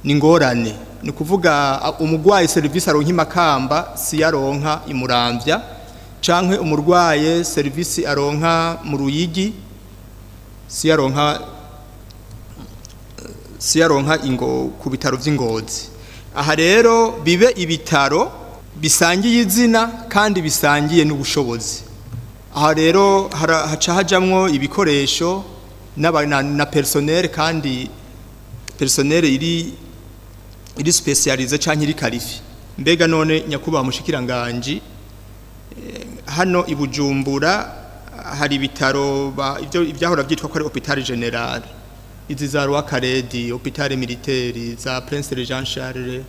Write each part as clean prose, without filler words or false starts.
Ni ngorane, ni ukuvuga umurwayi serivisi aronka imakamba si yaronka imuramvya, canke umurwaye serivisi aronka mu Ruyigi si yaronka ingo ku bitaro vy'Ingozi. Aha rero bibe ibitaro bisangiye izina kandi bisangiye n'ubushobozi. Aha rero haca hajamwo ibikoresho na personnel, kandi personnel iri spécialisé canke iri qualifié. Mbega none, nyakubahwa mushikiranganji, hano i Bujumbura hari ibitaro ibyo ibyahora byitwa ko ari hôpital général, izi za Roi Khaled, hôpital militaire, za Prince Jean Charles,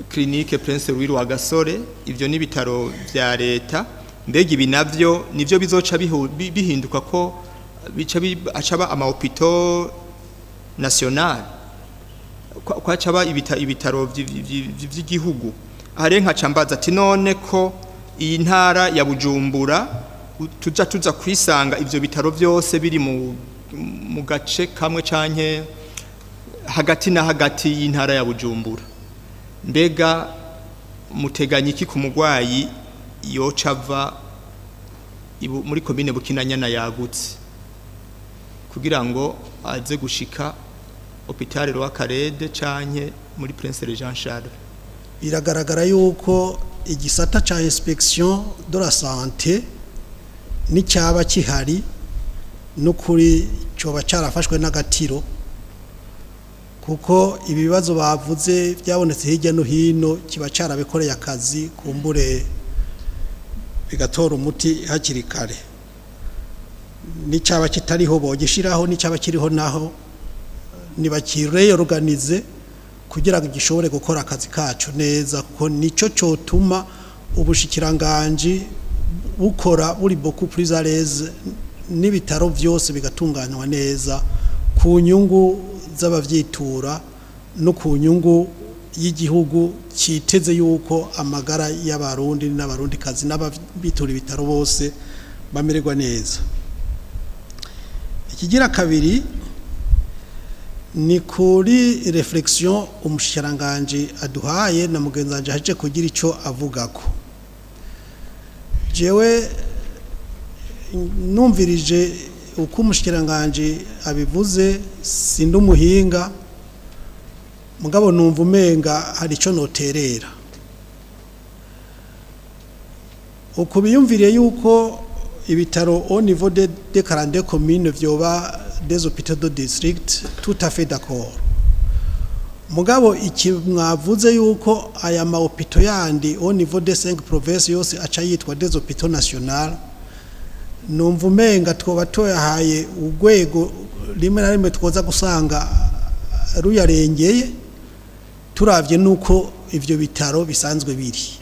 clinique Prince Louis Rwagasore, ivyo ni ibitaro vya leta. Mbega ibi navyo nivyo bizoca bihinduka ko bica acaba ama hôpitaux national, ko acaba ibitaro vy'igihugu? Aha rero nkaca mbaza ati: none ko iyi ntara ya Bujumbura tuza kwisanga ivyo bitaro vyose biri mu gace kamwe canke hagati na hagati y'intara ya Bujumbura, mbega muteganya iki ku mugwayi yoca ava muri komine Bukinanyana yagutse kugira ngo aze gushika hôpital Roi Khaled canke muri Prince Jean Charles? Biragaragara yuko igisata ca inspection de la santé n'icyaba kihari, n'ukuri cyoba cyarafashwe n'agatiro, kuko ibibazo bavuze byabonetse hirya no hino kiba cyarabikoreye akazi, kumbure bigatora umuti hakiri kare. N'icyaba kitariho bogishiraho, n'icyaba kiriho naho nibakireyorganize kugira ngo gishobore gukora akazi kacu neza, kuko nico cotuma ubushikiranganji bukora buri beaucoup plus à l'aise, n'ibitaro byose bigatunganywa neza ku nyungu z'abavyitura no ku nyungu y'igihugu cyiteze yuko amagara y'Abarundi n'Abarundikazi n'ababitura ibitaro bose bamererwa neza. Ikigira kabiri ni kuri réflexion umushikiranganji aduhaye na mugenzi wanje aje kugira ico avugako. Jewe numvirije uko umushikiranganji abivuze, sindi umuhinga, mugabo numva umenga hari ico noterera. Uko biyumviriye yuko ibitaro au niveau de 42 communes vyoba des hôpitaux de district, tout à fait d'accord. Mugabo iki mwavuze yuko aya ma hôpitaux yandi au niveau des 5 provinces yose aca yitwa des hôpitaux national, numva umenga twoba toyahaye urwego rimwe na rimwe twoza gusanga ruyarengeye, turavye nuko ivyo bitaro bisanzwe biri.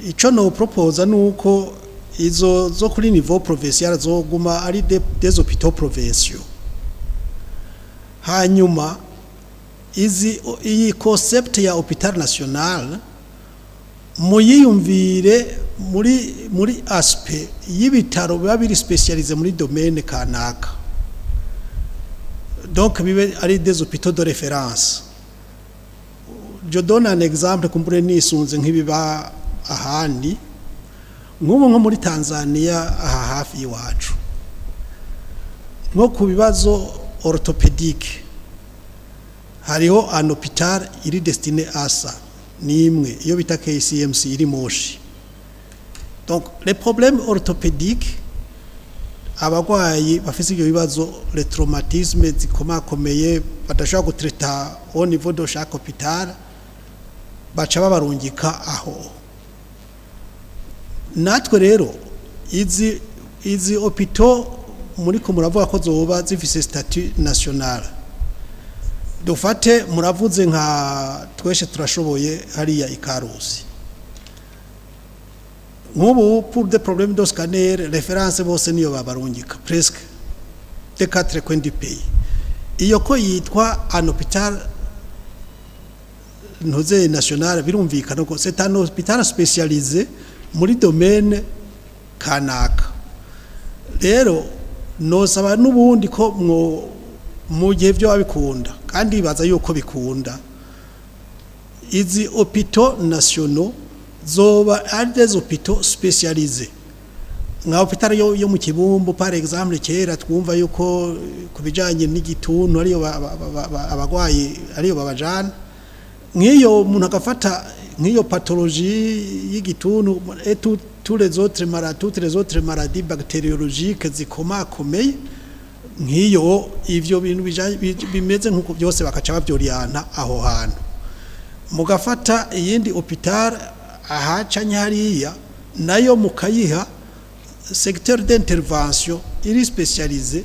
Ico no proposa nuko izo zo kuri niveau provincial zoguma ari des hôpitaux provinciaux, hanyuma iyi concept ya hôpital national muyiyumvire muri aspect y'ibitaro biba biri spécialisé muri domaine kanaka, donc bibe ari des hôpitaux de référence. Je donne un exemple, kumbure nisunze nk'ibiba ahandi, nk'ubu nko muri Tanzania aha hafi y'iwacu, nko ku bibazo orthopédique hariho un hôpital iri destiné à ça, ni imwe iyo bita KCMC iri Moshi. Donc les problèmes orthopédiques, abagwayi bafise ibyo bibazo, les traumatismes zikomakomeye badashobora gutraiter au niveau de chaque hôpital, baca babarungika aho. Natwe rero izi hôpitaux muri ko muravuga ko zoba zifise statut national, dufate muravuze nka tweshe turashoboye hariya ikarusi, nk'ubu pour des problèmes de scanner, référence bose niyo babarungika presque des quatre coins du pays. Iyo ko yitwa un hôpital ntuze national, birumvikana ko c'est un hôpital spécialisé muri domaine kanaka. Rero Nosaba n'ubundi ko mwo mu gihe byo babikunda, kandi baza yuko bikunda, izi hôpitaux nationaux zoba ari des hôpitaux spécialisés, nka hôpital yo mu Kibumbu par exemple. Kera twumva yuko ku bijanye n'igituntu ariyo abagwayi ariyo babajana, nk'iyo umuntu agafata nk'iyo pathologie y'igituntu et tous les autres maladies, toutes les autres maladies bactériologiques zikomakomeye nk'iyo, ivyo bintu bimeze nk'uko byose bakaca babyoriyana aho hantu, mugafata iyindi hôpital aha canke hariya, nayo mukayiha secteur d'intervention iri spécialisé,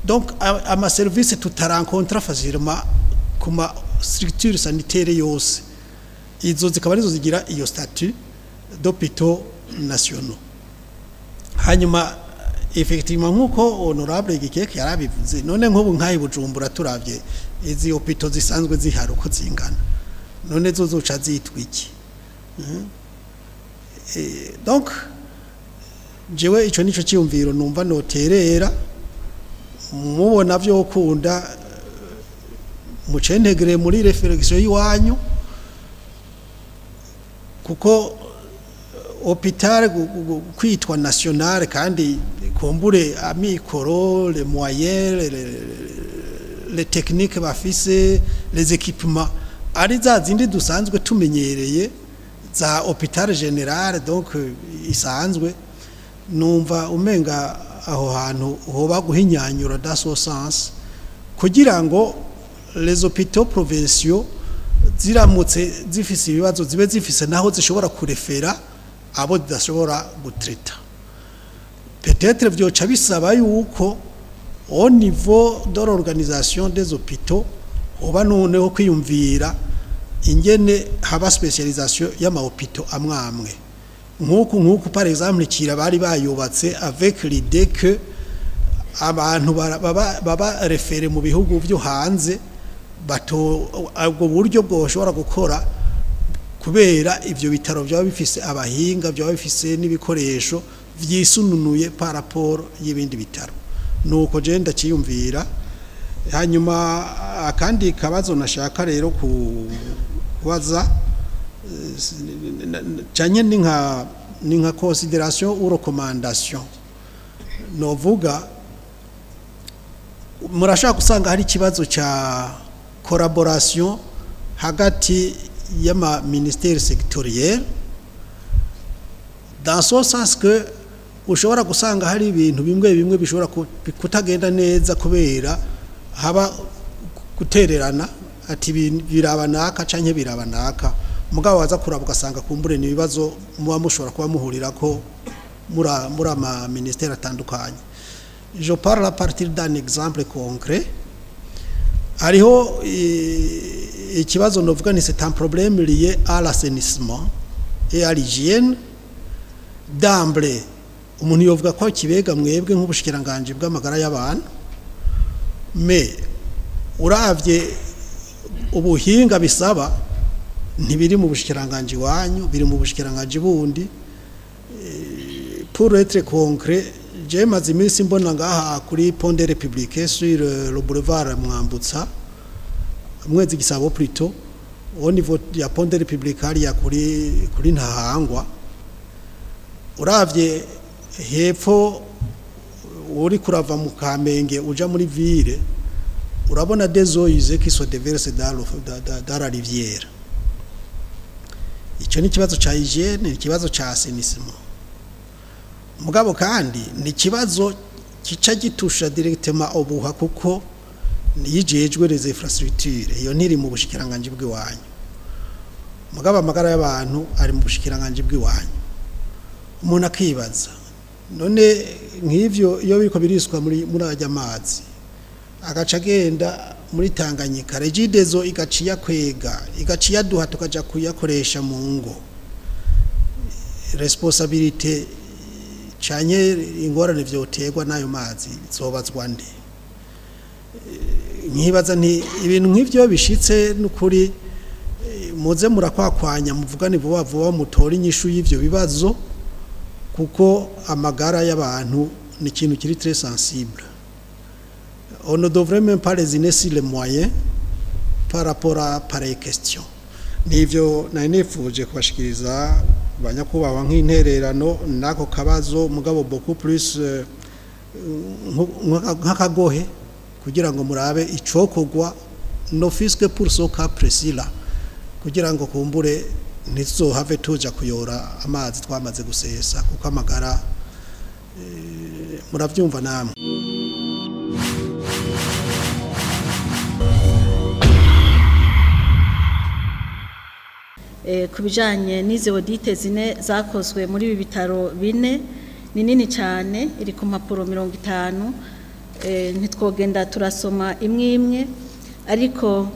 donc ama service tutarencontra facilement ku ma structure sanitaire yose, izo zikaba arizo zigira iyo statut d'hôpitaux nationaux. Hanyuma effectivement, nkuko honorable Gikeke yarabivuze, none nk'ubu nk'ayi Bujumbura turavye izi hôpitaux zisanzwe zihari uko zingana, none zo zoca zitwa iki? Donc jewe ico nico cyiyumviro numva noterera. Mubona vyo kunda, mucentegere muri réflexion y'iwanyu, kuko hôpital kwitwa national kandi kumbure amikoro, les moyens, les techniques bafise, les équipements ari za zindi dusanzwe tumenyereye za hôpital général, donc isanzwe, numva umenga aho hantu hoba guhinyanyura dans ce sens, kugira ngo les hôpitaux provinciaux ziramutse zifise ibibazo zibe zifise naho zishobora kurefera abo zidashobora gutreta. Peut-être vyoca bisaba yuko au niveau de l'organisation des hôpitaux hoba noneho kwiyumvira ingene haba spécialisation y'ama hôpitaux amwe amwe, nk'uku par exemple Kira bari bayubatse avec l'idée que abantu baba référé mu bihugu byo hanze bato ubwo buryo bwoshobora gukora, kubera ivyo bitaro byaba bifise abahinga, byaba bifise n'ibikoresho vyisununuye par rapport y'ibindi bitaro. Nuko je ndaciyumvira. Hanyuma akandi kabazo nashaka rero kubaza canye ni nka considération ou recommandation novuga: murashaka gusanga hari ikibazo ca collaboration hagati y'ama ministère sectoriel, dans ce sens que ushobora gusanga hari ibintu bimwe bimwe bishobora kutagenda neza kubera haba gutererana, ati biraba naka canke biraba naka, mugabo waza kuraba ugasanga kumbure ni ibibazo muba mushobora kuba muhurirako muri ama ministère atandukanye. Je parle à partir d'un exemple concret. Hariho ikibazo novuga ni c'est un problème lié à l'assainissement et à l'hygiène. D'emblée umuntu yovuga ko kibega mwebwe nk'ubushikiranganje bw'amagara y'abantu, mais uravye ubuhinga bisaba ntibiri mu bushikiranganje wanyu, biri mu bushikiranganje bundi. Pour être concret, je maze iminsi mbona ngaha kuri Pont de République, sur le boulevard Mwambutsa, Mwezi Gisabo plutôt, au niveau ya Pont de République hariya kuri Ntahangwa, uravye hepfo uri kurava mu Kamenge uja muri ville, urabona des eaux usées qui se déversent dans la rivière. Icyo ni ikibazo ca hygiène, ni ikibazo ca assainissement, mugabo kandi ni ikibazo kica gitusha directement OBUHA, kuko niyijejwe les infrastructures. Iyo ntiri mu bushikiranganje bw'iwanyu, mugabo amagara y'abantu ari mu bushikiranganje bw'iwanyu. Umuntu akibaza, none nk'ivyo iyo biriko biriswa muri ajya amazi agaca agenda muri Tanganyika, REGIDESO igaca iyakwega, igaca iyaduha tukaja kuyakoresha mu ngo, responsabilité canye ingorane vyoterwa n'ayo mazi zobazwa nde? Nkibaza nti ibintu nk'ivyo bishitse n'ukuri muze murakwakwanya, muvugane vuba vuba, mutore inyishu y'ivyo bibazo, kuko amagara y'abantu Ni ikintu kiri très sensible. On ne devrait même pas lésiner sur les moyens par rapport à pareille question. Nivyo nari nifuje kubashikiriza, banyakubahwa, nk'intererano nako kabazo, mugabo beaucoup plus nk'akagohe kugira ngo murabe icokorwa, ne fût-ce que pour ce cas précis là, kugira ngo kumbure ntituzohave tuja kuyora amazi twamaze gusesa, kuko amagara muravyumva namwe. Ku bijanye n'izi audits zine zakozwe muri ibi bitaro bine, ni nini cyane, iri ku mpapuro 50. Ntitwogenda turasoma imwe imwe, ariko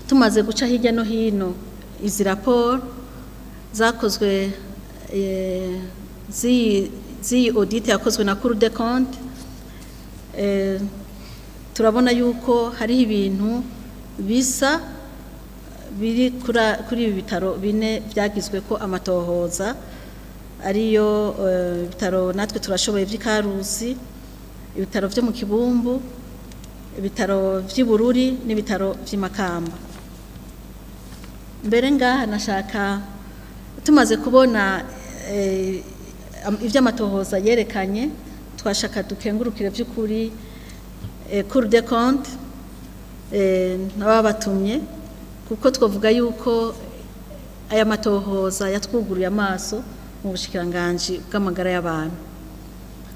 tumaze guca hirya no hino izi raporo zakozwe z'iyi audit yakozwe na Cour des comptes, turabona yuko hariho ibintu bisa biri kuri ibi bitaro bine byagizwe ko amatohoza, ariyo ibitaro Natwe Turashoboye by'Ikarusi, ibitaro byo mu Kibumbu, ibitaro by'Ibururi n'ibitaro by'Imakamba. Mbere ngaha nashaka, tumaze kubona iby'amatohoza yerekanye, twashaka dukengurukire by'ukuri Cour des comptes n'ababatumye, kuko twavuga yuko aya matohoza yatwuguruye amaso mu bushikiranganji bw'amagara y'abantu,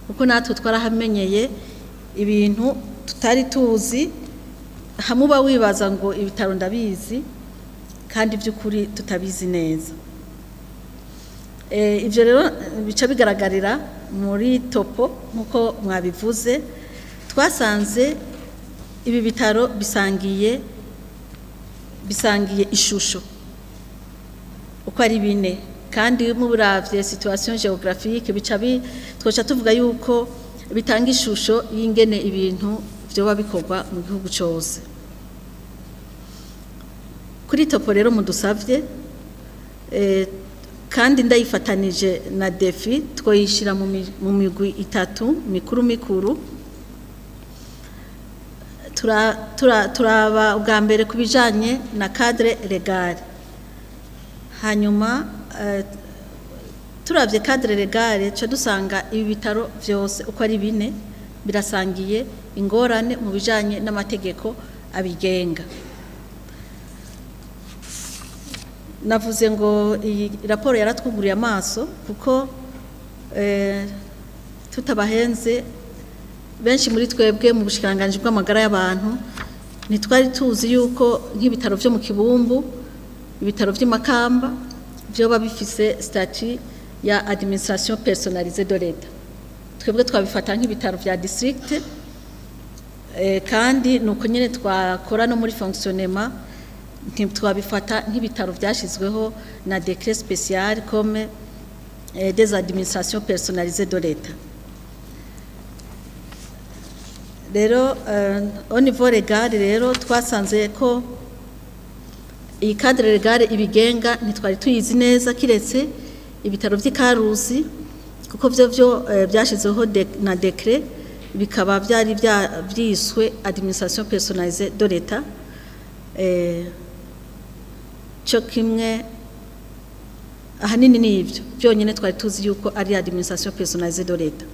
kuko natwe twarahamenyeye ibintu tutari tuzi. Hamwe uba wibaza ngo ibitaro ndabizi, kandi by'ukuri tutabizi neza. Ibyo rero bica bigaragarira muri topo nk'uko mwabivuze. Twasanze ibi bitaro bisangiye ishusho uko ari bine, kandi muburavye situation géographique bica bi twoca tuvuga yuko bitanga ishusho y'ingene ibintu vyoba bikorwa mu gihugu cose. Kuri topo rero mudusavye, kandi ndayifatanije na défis, twoyishira mu migwi itatu mikuru mikuru. Turaba ubwa mbere ku bijanye na cadre légal. Hanyuma turavye cadre légal, ca dusanga ibi bitaro vyose uko ari bine birasangiye ingorane mu bijanye n'amategeko abigenga. Navuze ngo iyi raporo yaratwuguriye amaso, kuko tutabahenze, benshi muri twebwe mu bushikiranganji bw'amagara y'abantu ntitwari tuzi yuko nk'ibitaro vyo mu Kibumbu, ibitaro vy'Imakamba vyoba bifise statut ya administration personnalisée de l'État. Twebwe twabifata nk'ibitaro vya district, kandi nuko nyene twakora no muri fonctionnement, ntitwabifata nk'ibitaro vyashizweho na décret spécial comme des administrations personnalisées de l'État. Rero au niveau légal rero, twasanze ko iyi cadre légal ibigenga ntitwari tuyizi neza, kiretse ibitaro vy'Ikarusi, kuko vyo vyashizeho na décret, bikaba byari vyiswe administration personnalisée de l'État, cyo kimwe ahanini n'ivyo byonyine twari tuzi yuko ari administration personnalisée de l'État.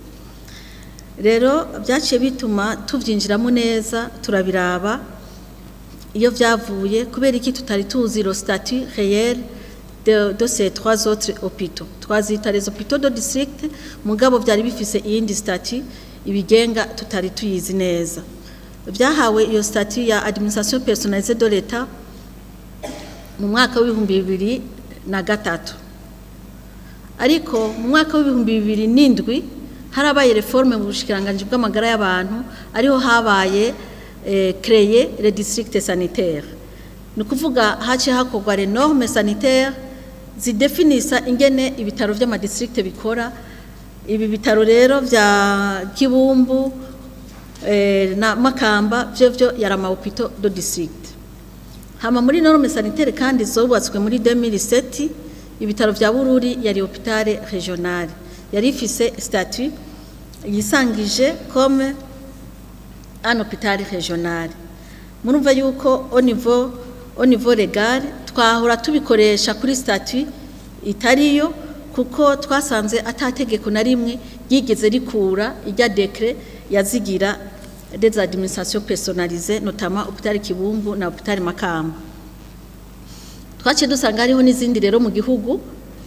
Rero byaciye bituma tuvyinjiramo neza, turabiraba iyo vyavuye, kubera iki tutari tuzi le statut réel de ces trois autres hôpitaux. Twazita les hôpitaux de district, mugabo vyari bifise iyindi statut ibigenga tutari tuyizi neza. Vyahawe iyo statut ya administration personnalisée de l'État mu mwaka w'2003, ariko mu mwaka w'2007 harabaye réforme mu bushikiranganji bw'amagara y'abantu, ariho habaye créer les districts sanitaires. Ni ukuvuga haciye hakorwa les normes sanitaires zidefinisa ingene ibitaro vy'amadistrict bikora. Ibi bitaro rero vya Kibumbu na Makamba vyo yari ama hôpitaux de district. Hama muri norme sanitaire kandi zubatswe muri 2007, ibitaro vya Bururi yari hôpital régional, yari ifise statut yisangije comme un hôpital régional. Murumva yuko au niveau légal twahora tubikoresha kuri statut itariyo, kuko twasanze atategeko na rimwe ryigeze rikura ijya décret yazigira des administrations personnalisées, notamment hôpital Kibumbu na hôpital Makamba. Twaciye dusanga hariho n'izindi rero mu gihugu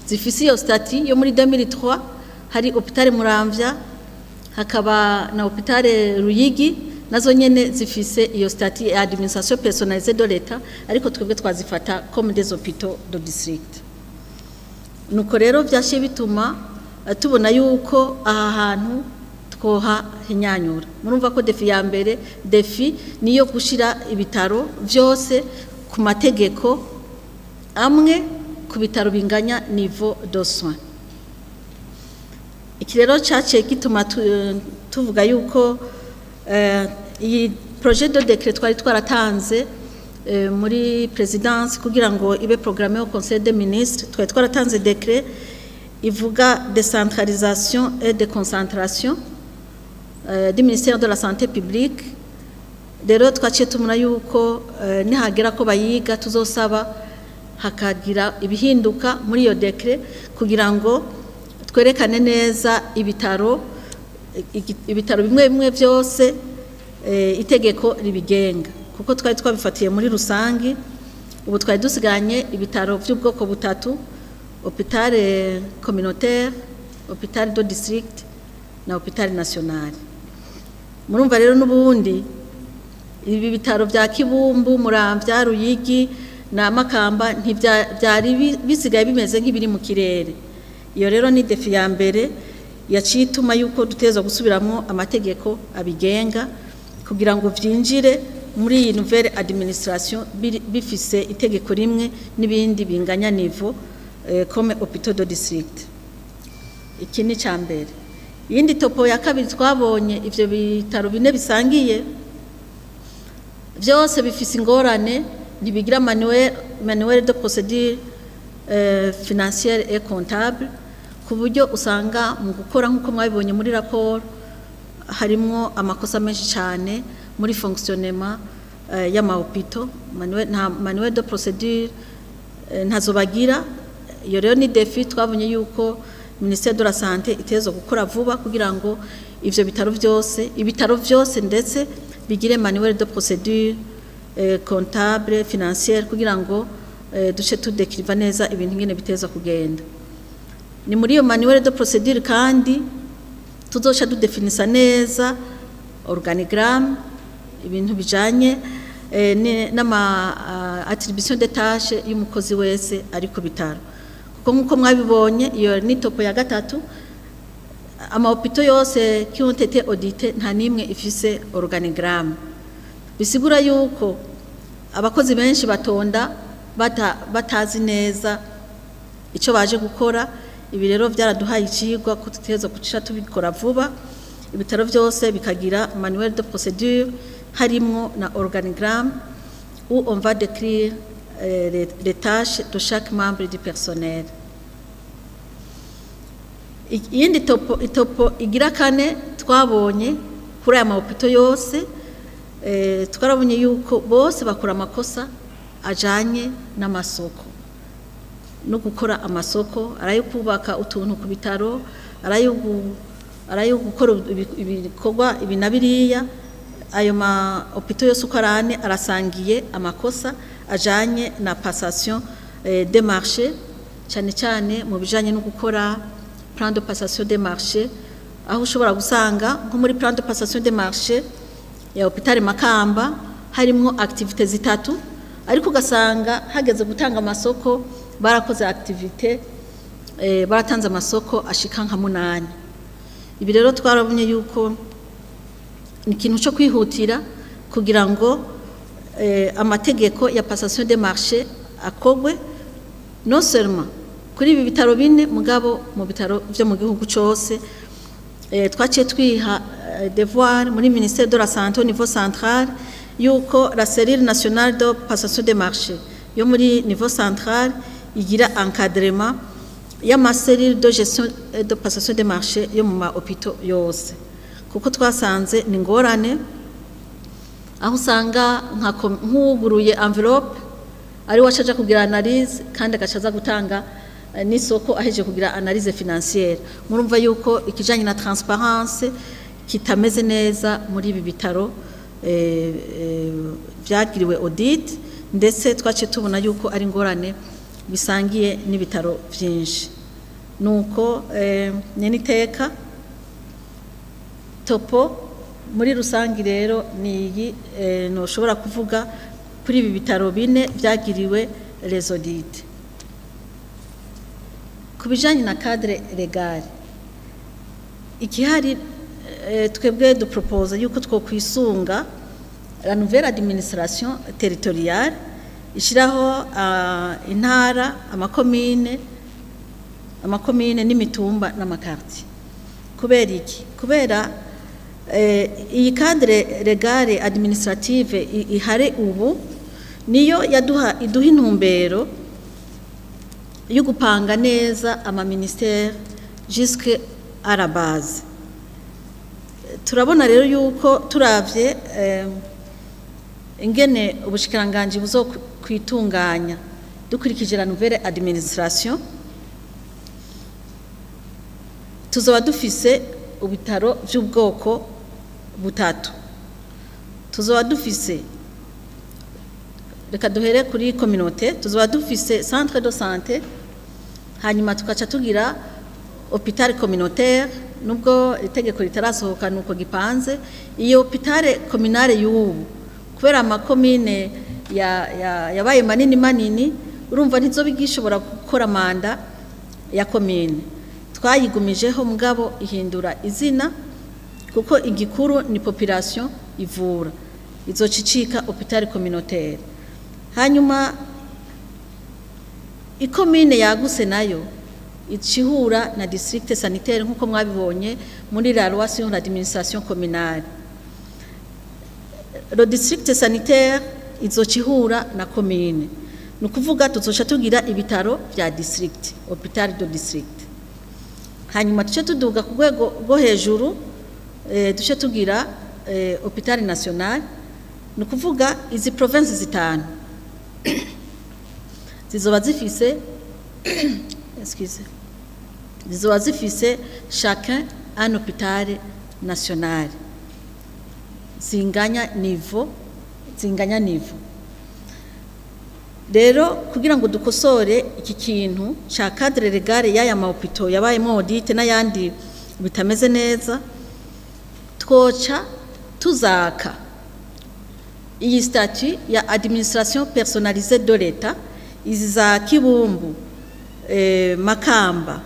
zifise iyo statut yo muri 2003. Hari hôpital Muramvya, hakaba na hôpital Ruyigi, nazo nyene zifise iyo statut ya administration personnalisée de l'État, ariko twebwe twazifata comme des hôpitaux de district. Nuko rero vyashe bituma tubona yuko aha hantu twoha hinyanyura. Murumva ko défi ya mbere, défi niyo gushira ibitaro vyose ku mategeko amwe, ku bitaro binganya niveau de soins. Iki rero caciye gituma tuvuga yuko iyi projet de décret twari twaratanze muri présidence kugira ngo ibe programme au Conseil des ministres, twari twaratanze décret ivuga décentralisation et déconcentration du ministère de la Santé publique. Rero twaciye tumuna yuko nihagera ko bayiga, tuzosaba hakagira ibihinduka muri iyo décret kugira ngo twerekane neza ibitaro bimwe bimwe byose itegeko ribigenga, kuko twari twabifatiye muri rusangi. Ubu twari dusigaranye ibitaro by'ubwoko butatu: hôpital communautaire, hôpital de district na hôpital national. Murumva rero n'ubundi ibi bitaro bya Kibumbu, Muramvya, Ruyigi na Makamba ntibyari bisigaye bimeze nk'ibiri mu kirere. Iyo rero ni défi ya mbere yaciye ituma yuko duteza gusubiramo amategeko abigenga kugira ngo vyinjire muri iyi nouvelle administration bifise itegeko rimwe n'ibindi binganya niveau comme hôpitaux de district. Iki ni ca mbere. Iyindi topo ya kabiri twabonye, ivyo bitaro bine bisangiye vyose bifise ingorane, ntibigira manuel de procédure financière et comptable, ku buryo usanga mu gukora, nk'uko mwabibonye muri raporo, harimwo amakosa menshi cyane muri fonctionnement y'ama hôpitaux. Manuel, nta manuel de procédure ntazo bagira. Iyo rero ni défi twabonye yuko ministère de la Santé iteza gukora vuba kugira ngo ivyo bitaro byose, ibitaro byose ndetse bigire manuel de procédure comptable, financière, kugira ngo duce tudekiriva neza ibintu ngene biteza kugenda. Ni muri iyo manuel de procédure kandi tuzoca dudefinisa neza organigramme, ibintu bijanye n'ama attribution de tâches y'umukozi wese ari ku bitaro, kuko nk'uko mwabibonye, iyo ni topo ya gatatu, ama hôpitaux yose qui ont été audités nta nimwe ifise organigramme. Bisigura yuko abakozi benshi batonda batazi neza icyo baje gukora. Ibi rero byaraduhaye icigwa ko tuteza guca tubikora vuba, ibitaro byose bikagira manuel de procédure harimwo na organigramme où on va décrire les tâches de chaque membre du personnel. Iyindi topo, itopo igira kane twabonye kuri aya ma hôpitaux yose, twarabonye yuko bose bakora amakosa ajanye n'amasoko no gukora amasoko, arayo kubaka utuntu ku bitaro, arayo gukora ibikorwa ibi na biriya. Ayo ma hôpitaux yose uko ari ane arasangiye amakosa ajanye na passation des marchés, cyane cyane mu bijanye no gukora plan de passation des marchés, aho ushobora gusanga nko muri plan de passation des marchés ya hôpital Makamba harimwo activité zitatu, ariko ugasanga hageze gutanga amasoko barakoze activité, baratanze amasoko ashika nka munani. Ibi rero twarabonye yuko ni ikintu cyo kwihutira kugira ngo amategeko ya passation des marchés akogwe, non seulement kuri ibi bitaro bine, mugabo mu bitaro byo mu gihugu cyose. Twaciye twiha devoir muri ministère de la Santé au niveau central yuko la cellule nationale de passation des marchés yo muri niveau central igira encadrement y'ama cellules de gestion de passation des marchés yo mu ma hôpitaux yose. Kuko twasanze ni ngorane aho usanga nk'uwuguruye enveloppe ari we acaja kugira analyse, kandi agaca aza gutanga n'isoko aheje kugira analyse financière. Murumva yuko ikijanye na transparence kitameze neza muri ibi bitaro vyagiriwe audit, ndetse twaciye tubona yuko ari ingorane bisangiye n'ibitaro vyinshi. Nuko nyeniteka topo muri rusangi rero ni iyi noshobora kuvuga kuri ibi bitaro bine vyagiriwe les audits. Ku bijanye na cadre légal ikihari, twebwe dupropose yuko twokwisunga la nouvelle administration territoriale ishiraho intara, amakomine n'imitumba n'amakarti. Kubera iki? Kubera iyi cadre légale administrative ihare ubu niyo yaduha, iduha intumbero yo gupanga neza ama ministère jusque à la base. Turabona rero yuko turavye ingene ubushikiranganji buzokwitunganya dukurikije la nouvelle administration, tuzoba dufise ubitaro vy'ubwoko butatu. Tuzoba dufise, reka duhere kuri communauté, tuzoba dufise centre de santé, hanyuma tukaca tugira hôpital communautaire. Nubwo itegeko ritarasohoka, nuko gipanze. Iyo hôpital communale y'ubu, kubera amakomine yabaye manini manini, urumva ntizoba igishobora gukora mandat ya komine. Twayigumijeho, mugabo ihindura izina, kuko igikuru ni population ivura. Izocicika hôpital communautaire. Hanyuma ikomine yaguse nayo icihura na district sanitaire, nkuko mwabibonye muri la loi sur l'administration communale. Le district sanitaire izocihura na commune, ni ukuvuga tuzoca tugira ibitaro vya district, hôpital de district. Hanyuma tuce tuduga ku rwego rwo hejuru, duce tugira hôpital national. Ni ukuvuga izi province zitanu zizoba zifise, excuse, zizoba zifise chacun un hôpital national, zinganya niveau, zinganya niveau. Rero kugira ngo dukosore iki kintu ca cadre légal y'aya ma hôpitaux yabayemo audit n'ayandi bitameze neza, twoca tuzaka iyi statut ya administration personnalisée de l'État. Izi za Kibumbu, Makamba,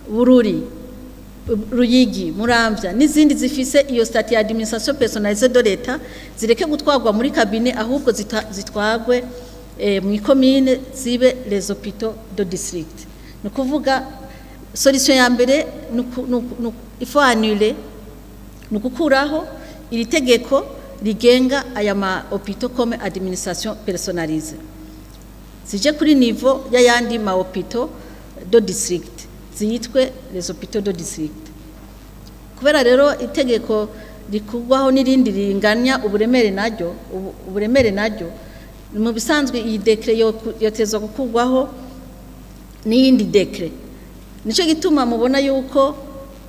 Bururi, Ruyigi, Muramvya n'izindi zifise iyo statut ya administration personnalisée de l'État zireke gutwarwa muri cabinet, ahubwo zitwagwe mu ikomine, zibe les hôpitaux de district. Ni ukuvuga solution ya mbere il faut annuler, ni ugukuraho iri tegeko rigenga aya ma hôpitaux comme administration personnalisée, zije kuri niveau y'ayandi ma hôpitaux de district, ziyitwe les hôpitaux de district. Kubera rero itegeko rikugwaho n'irindi ringanya uburemere naryo, uburemere naryo mu bisanzwe iyi décret yotezwa gukugwaho n'iyindi décret. Nico gituma mubona yuko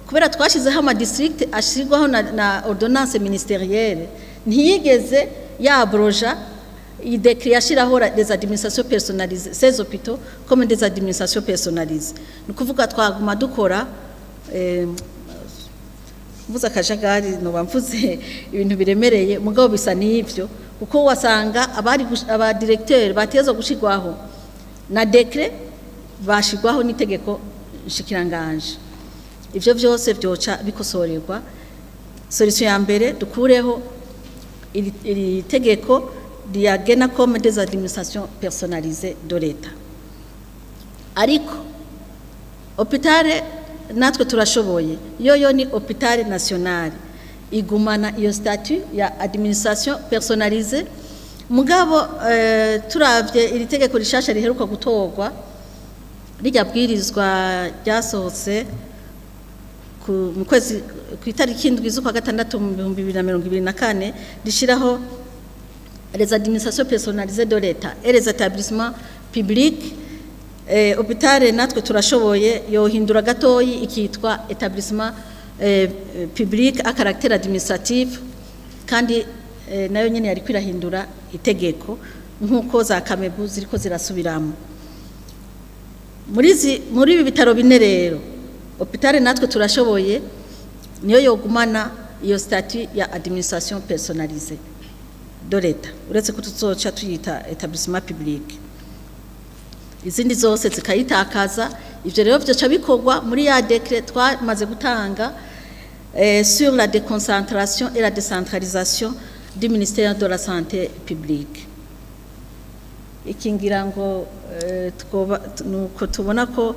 kubera twashizeho ama district ashirwaho na ordonnance ministérielle, ntiyigeze yabroja iyi décret yashiraho des administrations personnalisées, ces hôpitaux comme des administrations personnalisées. Ni ukuvuga twaguma dukora mvuze akajagari, noba mvuze ibintu biremereye, mugabo bisa n'ivyo, kuko wasanga abari aba directeur batezwa gushirwaho na décret bashirwaho n'itegeko nshikiranganje. Ivyo vyose vyoca bikosorerwa. Solution ya mbere, dukureho iri tegeko riyagena comme des administrations personnalisées de l'État. Ariko hôpital natwe turashoboye yo ni hôpital national, igumana iyo statut ya administration personnalisée. Mugabo turavye iri tegeko rishasha riheruka gutorwa, rijya bwirizwa ryasohotse mu kwezi ku itariki 7 z'ukwa gatandatu mu 2024 rishiraho les administrations personnalisées de l'État et les établissements publics. Hôpital natwe turashoboye yohindura gatoyi ikitwa établissement public à caractère administratif, kandi nayo nyene yari kwirahindura itegeko nkuko za Kamebu ziriko zirasubiramo. Muri ibi bitaro bine rero, hôpital natwe turashoboye niyo yogumana iyo statut ya administration personnalisée de l'État, uretse ko tuzoca tuyita établissement public, izindi zose zikayitakaza. Ivyo rero vyoca bikorwa muri ya décret twamaze gutanga sur la déconcentration et la décentralisation du ministère de la Santé publique. Ikingira ngo twoba nuko tubona ko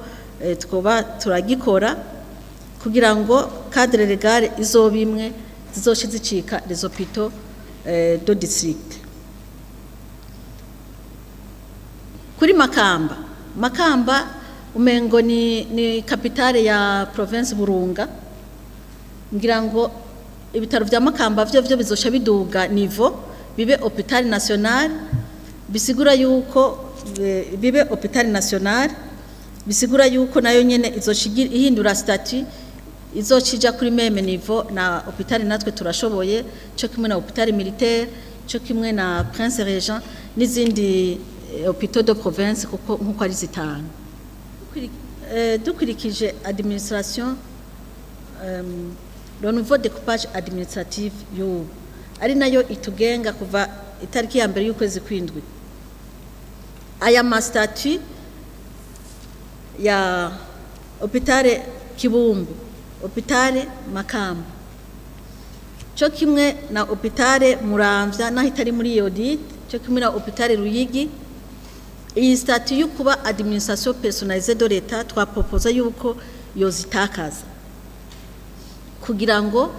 twoba turagikora kugira ngo cadre légal izoba imwe, zizoce zicika les hôpitaux de district. Kuri Makamba umengo ni capitale ya province Burunga, ngira ngo ibitaro vya Makamba vyo bizosha biduga niveau bibe hôpital national, bisigura yuko bibe hôpital national, bisigura yuko nayo nyene izoshigira ihindura statut, izocija kuri même niveau na hôpital natwe turashoboye, cyo kimwe na hôpital militaire, cyo kimwe na Prince Régent n'izindi hôpitaux de province, kuko nkuko ari zitanu. Dukurikije administration, le nouveau découpage administratif y'ubu ari nayo itugenga kuva itariki ya mbere y'ukwezi kwindwi, aya ma statut ya hôpital Kibumbu, hôpital Makamba, cyo kimwe na hôpital Muramvya naho itari muri iyo audit, cyo kimwe na hôpital Ruyigi, iyi statut yo kuba administration personnalisée de l'État twaproposa yuko yozitakaza kugira ngo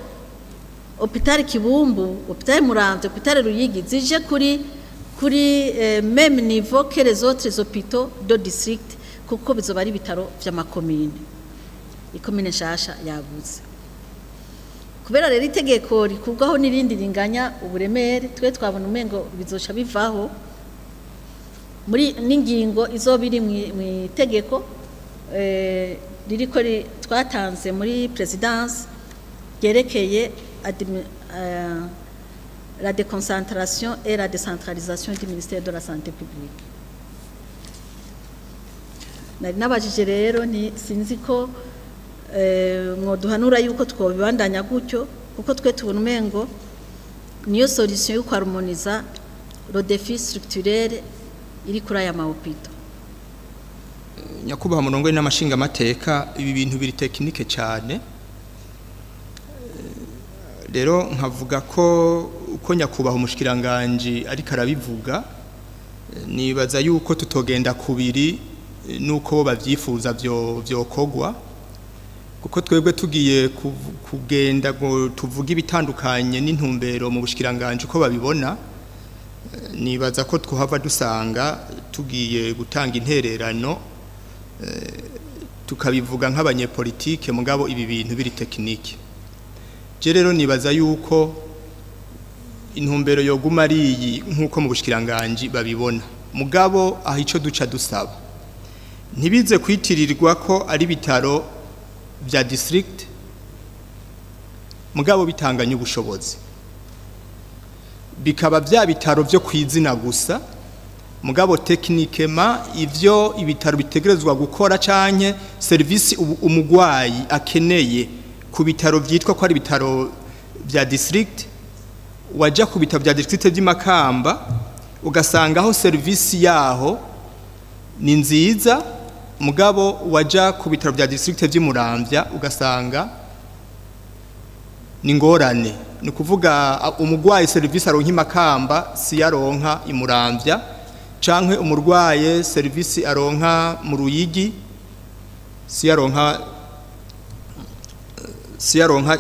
hôpital Kibumbu, hôpital Muramvya, hôpital Ruyigi zije kuri même niveau que les autres hôpitaux de district, kuko bizoba ari ibitaro vy'amakomine, ikomine nshasha yaguze. Kubera rero itegeko rikubwaho n'irindi ringanya uburemere, twe twabona umengo bizoca bivaho muri n'ingingo izoba iri mu itegeko ririko twatanze muri présidence ryerekeye la déconcentration et la décentralisation du ministère de la Santé publique. Nari nabajije rero nti sinzi ko mwoduhanura yuko twobibandanya gutyo, kuko twe tubona umengo niyo solution yo kwarmoniza le défi structurel iri kuri aya ma hôpitaux. Nyakubahwa murongo n'amashinga mateka, ibi bintu biri technique cyane. Rero nkavuga ko uko nyakubahwa umushikiranganje ariko arabivuga, nibaza yuko tutogenda kubiri nuko bavyifuza byo vyokogwa, kuko twebwe tugiye kugenda ngo tuvuge ibitandukanye n'intumbero mu bushikiranganje uko babibona, nibaza ko twahava dusanga tugiye gutanga intererano tukabivuga nk'abanyepolitike, mugabo ibi bintu biri technique. Je rero nibaza yuko intumbero yoguma ari iyi nkuko mu bushikiranganje babibona, mugabo aho ico duca dusaba ntibize kwitirirwa ko ari bitaro vya district, mugabo bitanganye ubushobozi, bikaba vya bitaro vyo kwizina gusa, mugabo techniquement ivyo ibitaro bitegerezwa gukora canke service umugwayi akeneye ku bitaro vyitwa ko ari bitaro vya district, waja ku bitaro vya district vy'Imakamba ugasanga aho service yaho ni nziza, mugabo waja ku bitaro vya district vy'Imuramvya ugasanga ni ngorane. Ni kuvuga umugwayi service aronka Imakamba si yaronka Imuramvya, canke umurwaye service aronka mu Ruyigi si yaronka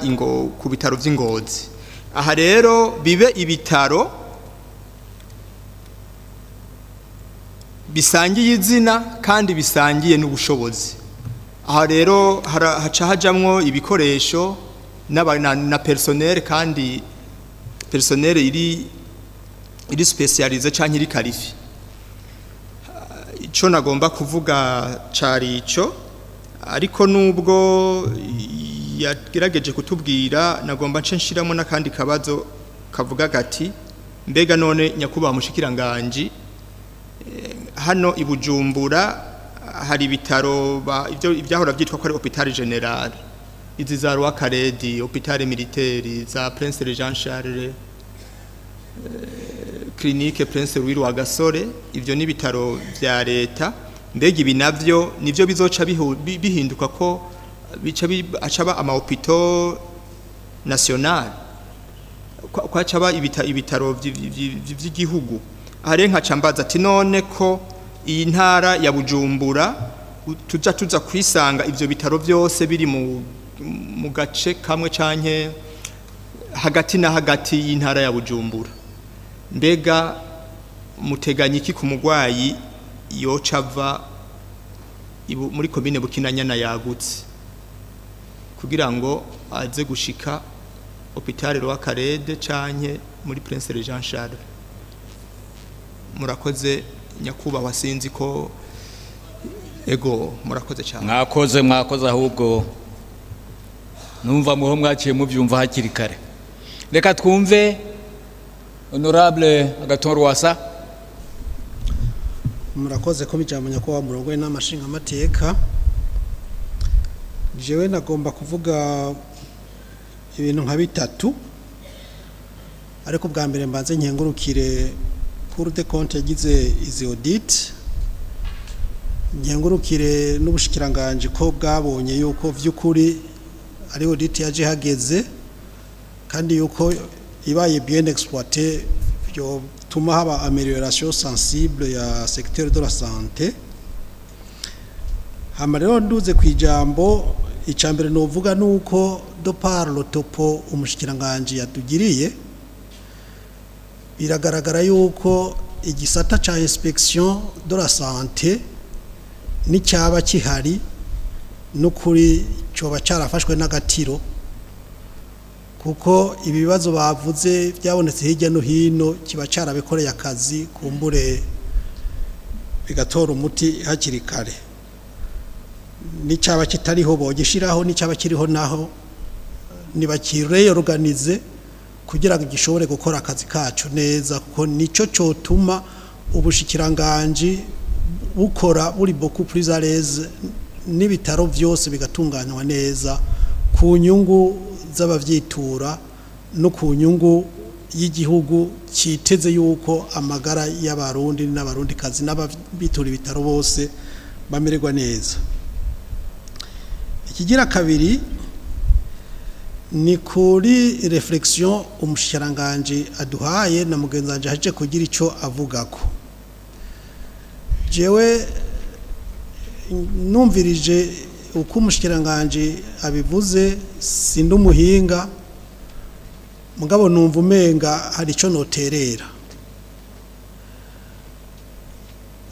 ingo ku bitaro vy'Ingozi. Aha rero bibe ibitaro bisangiye izina kandi bisangiye n'ubushobozi. Aha rero haca hajamwo ibikoresho na personnel, kandi personnel iri spécialisé canke iri qualifié. Ico nagomba kuvuga cari ico, ariko nubwo yagerageje kutubwira, nagomba nce nshiramo n'akandi kabazo kavuga gati: mbega none nyakubahwa mushikiranganji, hano i Bujumbura hari ibitaro ibyo ibyahora byitwa ko ari hôpital général, izi za Roi Khaled, hôpital militaire, za Prince Jean Charles, clinique Prince Louis Rwagasore, ivyo ni ibitaro vya leta. Mbega ibi navyo nivyo bizoca bihinduka ko bica acaba ama hôpitaux national, ko acaba ibitaro vy'igihugu? Aha rero nkaca mbaza ati: none ko iyi ntara ya Bujumbura tuza kwisanga ivyo bitaro byose biri mu gace kamwe canke hagati na hagati y'intara ya Bujumbura, mbega muteganya iki ku mugwayi yoca ava muri komine Bukinanyana yagutse kugira ngo aze gushika hôpital Roi Khaled canke muri Prince Jean Charles? Murakoze nyakubahwa, sinzi ko ego, murakoze cyane. Mwakoze, mwakoze. Ahubwo numva muho mwaciye mubyumva hakiri kare. Reka twumve honorable Agathon Rwasa. Murakoze ko ijambo, nyakubahwa murongoye n'amashinga amateka. Jewe nagomba kuvuga ibintu nka bitatu, ariko bwa mbere mbanze nkengurukire Cour des comptes yagize izi audit, nkengurukire n'ubushikiranganje ko bwabonye yuko vy'ukuri ari audit yaje hageze, kandi yuko ibaye bien exploité byotuma haba amélioration sensible ya secteur de la santé. Hama rero nduze ku ijambo, icambere novuga nuko de par le topo umushikiranganje yatugiriye, biragaragara yuko igisata ca inspection de la santé n'icyaba kihari n'ukuri coba carafashwe n'agatiro, kuko ibibazo bavuze byabonetse hirya no hino kiba carabikoreye akazi, kumbure bigatora umuti hakiri kare. N'icyaba kitariho bogishiraho, n'icyaba kiriho naho nibakireyorganize kugira ngo gishobore gukora akazi kacu neza, kuko nico cotuma ubushikiranganji bukora buri beaucoup plus à l'aise, n'ibitaro byose bigatunganywa neza ku nyungu z'abavyitura no ku nyungu y'igihugu cyiteze yuko amagara y'Abarundi n'Abarundikazi n'ababitura ibitaro bose bamererwa neza. Ikigira kabiri ni kuri réflexion umushikiranganji aduhaye na mugenzi wanje aje kugira ico avugako. Jewe numvirije uko umushikiranganji abivuze, sindi umuhinga, mugabo numva umenga hari ico noterera.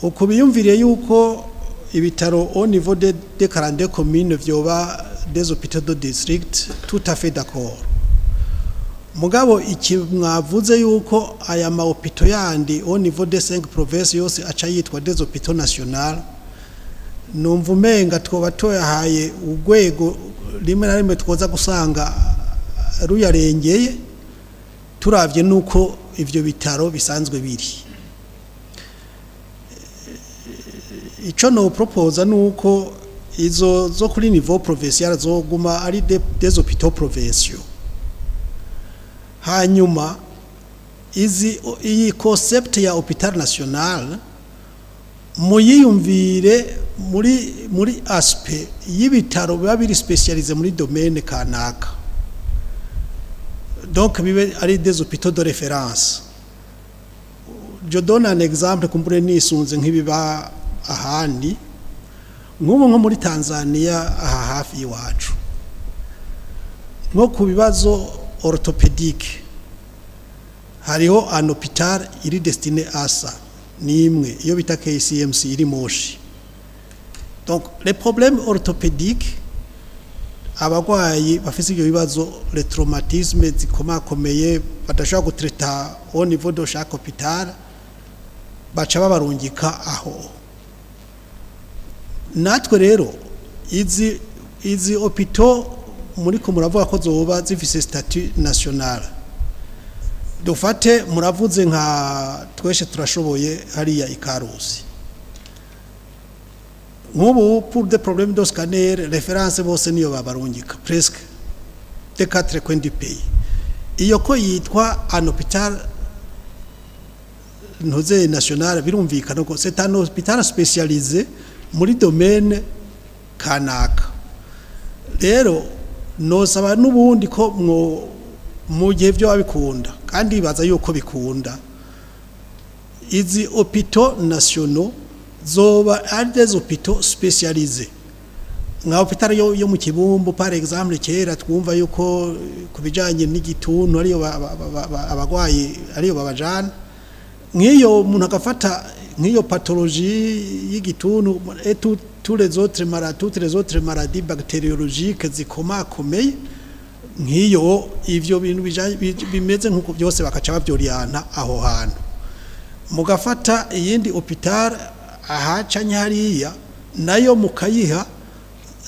Uko biyumviriye yuko ibitaro au niveau de 42 communes vyoba des hôpitaux de district, tout à fait d'accord. Mugabo iki mwavuze yuko aya ma hôpitaux yandi au niveau des 5 provinces yose aca yitwa des hôpitaux nationaux, numva umenga twoba toyahaye urwego rimwe na rimwe twoza gusanga ruyarengeye, turavye nuko ivyo bitaro bisanzwe biri. Ico no proposa nuko izo zo kuri niveau provincial zoguma ari des hôpitaux provinciaux, hanyuma izi iyi concept ya hôpital national muyiyumvire muri aspect y'ibitaro biba biri spécialisé muri domaine kanaka, donc bibe ari des hôpitaux de référence. Je donne un exemple, kumbure nisunze nk'ibiba ahandi, nk'ubu nko muri Tanzania aha hafi y'iwacu, nko ku bibazo orthopédique hariho un hôpital iri destiné à ça, ni imwe iyo bita KCMC iri Moshi. Donc les problèmes orthopédiques Abarwayi bafise ibyo bibazo, les traumatismes zikomakomeye badashobora gutraiter au niveau de chaque hôpital, baca babarungika aho. Natwe rero izi hôpitaux muriko muravuga ko zoba zifise statut national, dufate muravuze nka Twese Turashoboye hariya ikarusi, nk'ubu pour des problèmes de scanner, référence bose niyo babarungika, presque des quatre coins du pays. Iyo ko yitwa un hôpital ntuze national, birumvikana ko c'est un hôpital spécialisé muri domaine kanaka. Rero nosaba n'ubundi ko mwo mu gihe byo babikunda, kandi baza yuko bikunda, izi hôpitaux nationaux zoba ari des hôpitaux spécialisés, nka hôpital yo mu Kibumbu par exemple. Kera twumva yuko ku bijanye n'igituntu ariyo abagwayi ariyo babajana. Nk'iyo umuntu agafata nk'iyo pathologie y'igituntu et tous les autres maladies, toutes les autres maladies bactériologiques zikomakomeye nk'iyo, ivyo bintu bimeze nk'uko byose bakaca bavyorienta aho hantu. Mugafata iyindi hôpital aha canke hariya, nayo mukayiha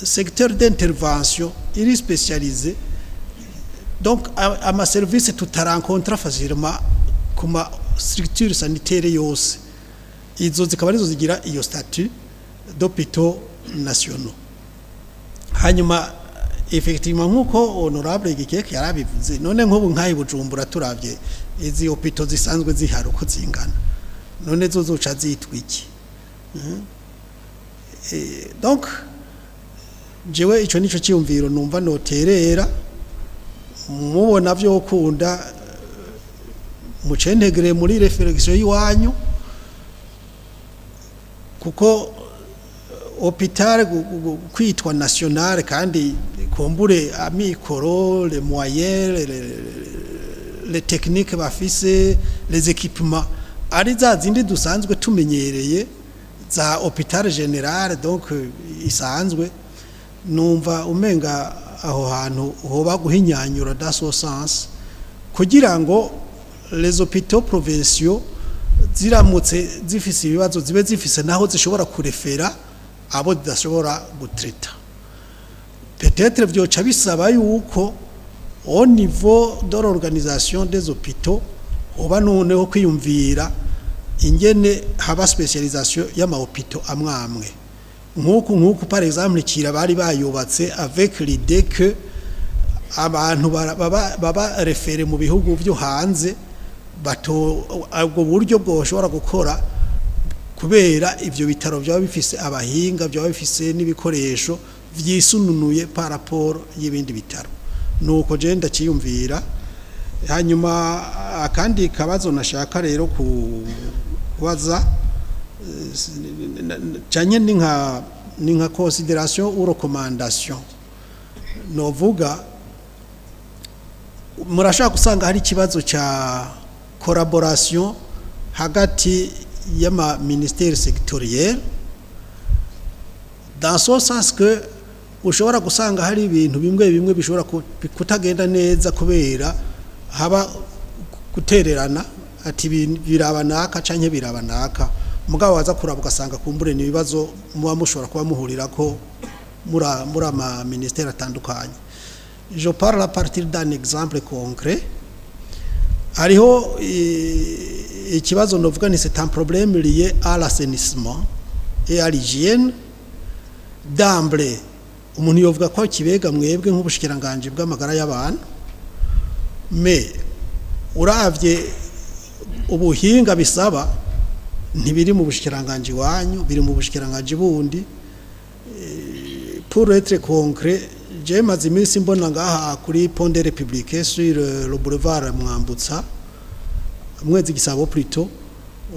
secteur d'intervention iri spécialisé, donc ama service tutarencontra facilement ku ma structure sanitaire yose, izo zikaba arizo zigira iyo statut d'hôpitaux nationaux. Hanyuma effectivement, nkuko honorable Gikeke yarabivuze, none nk'ubu nk'ayi Bujumbura turavye izi hôpitaux zisanzwe zihari uko zingana, none zo zoca zitwa iki? Donc jewe ico nico cyiyumviro numva noterera. Mubona vyo kunda mucentegere muri réflexion y'iwanyu, kuko hôpital kwitwa national kandi kumbure amikoro, les moyens, les techniques bafise, les équipements ari za zindi dusanzwe tumenyereye za hôpital général, donc isanzwe, numva umenga aho hantu hoba guhinyanyura dans ce sens, kugira ngo les hôpitaux provinciaux ziramutse zifise ibibazo zibe zifise naho zishobora kuréféra abo zidashobora gutraiter. Peut-être vyoca bisaba yuko au niveau de l'organisation des hôpitaux hoba noneho kwiyumvira ingene haba spécialisation y'ama hôpitaux amwe amwe, nk'uku par exemple Kira bari bayubatse avec l'idée que abantu baba référé mu bihugu byo hanze bato ubwo buryo bwoshobora gukora, kubera ivyo bitaro byaba bifise abahinga, byaba bifise n'ibikoresho vyisununuye par rapport y'ibindi bitaro. Nuko je ndakiyumvira. Hanyuma akandi kabazo nashaka rero kubaza canye ni nka considération ou recommandation novuga: murashaka gusanga hari ikibazo ca collaboration hagati y'ama ministère sectoriel, dans ce sens que ushobora gusanga hari ibintu bimwe bimwe bishobora kutagenda neza kubera haba gutererana, ati biraba naka canke biraba naka, mugabo waza kuraba ugasanga kumbure ni ibibazo muba mushobora kuba muhurirako muri ama ministère atandukanye. Je parle à partir d'un exemple concret. Hariho ikibazo novuga ni c'est un problème lié à l'assainissement et à l'hygiène. D'emblée umuntu yovuga ko kibega mwebwe nk'ubushikiranganje bw'amagara y'abantu, mais uravye ubuhinga bisaba ntibiri mu bushikiranganje wanyu, biri mu bushikiranganje bundi. Pour être concret, je maze iminsi mbona ngaha kuri Pont de République, sur le boulevard Mwambutsa, Mwezi Gisabo plutôt,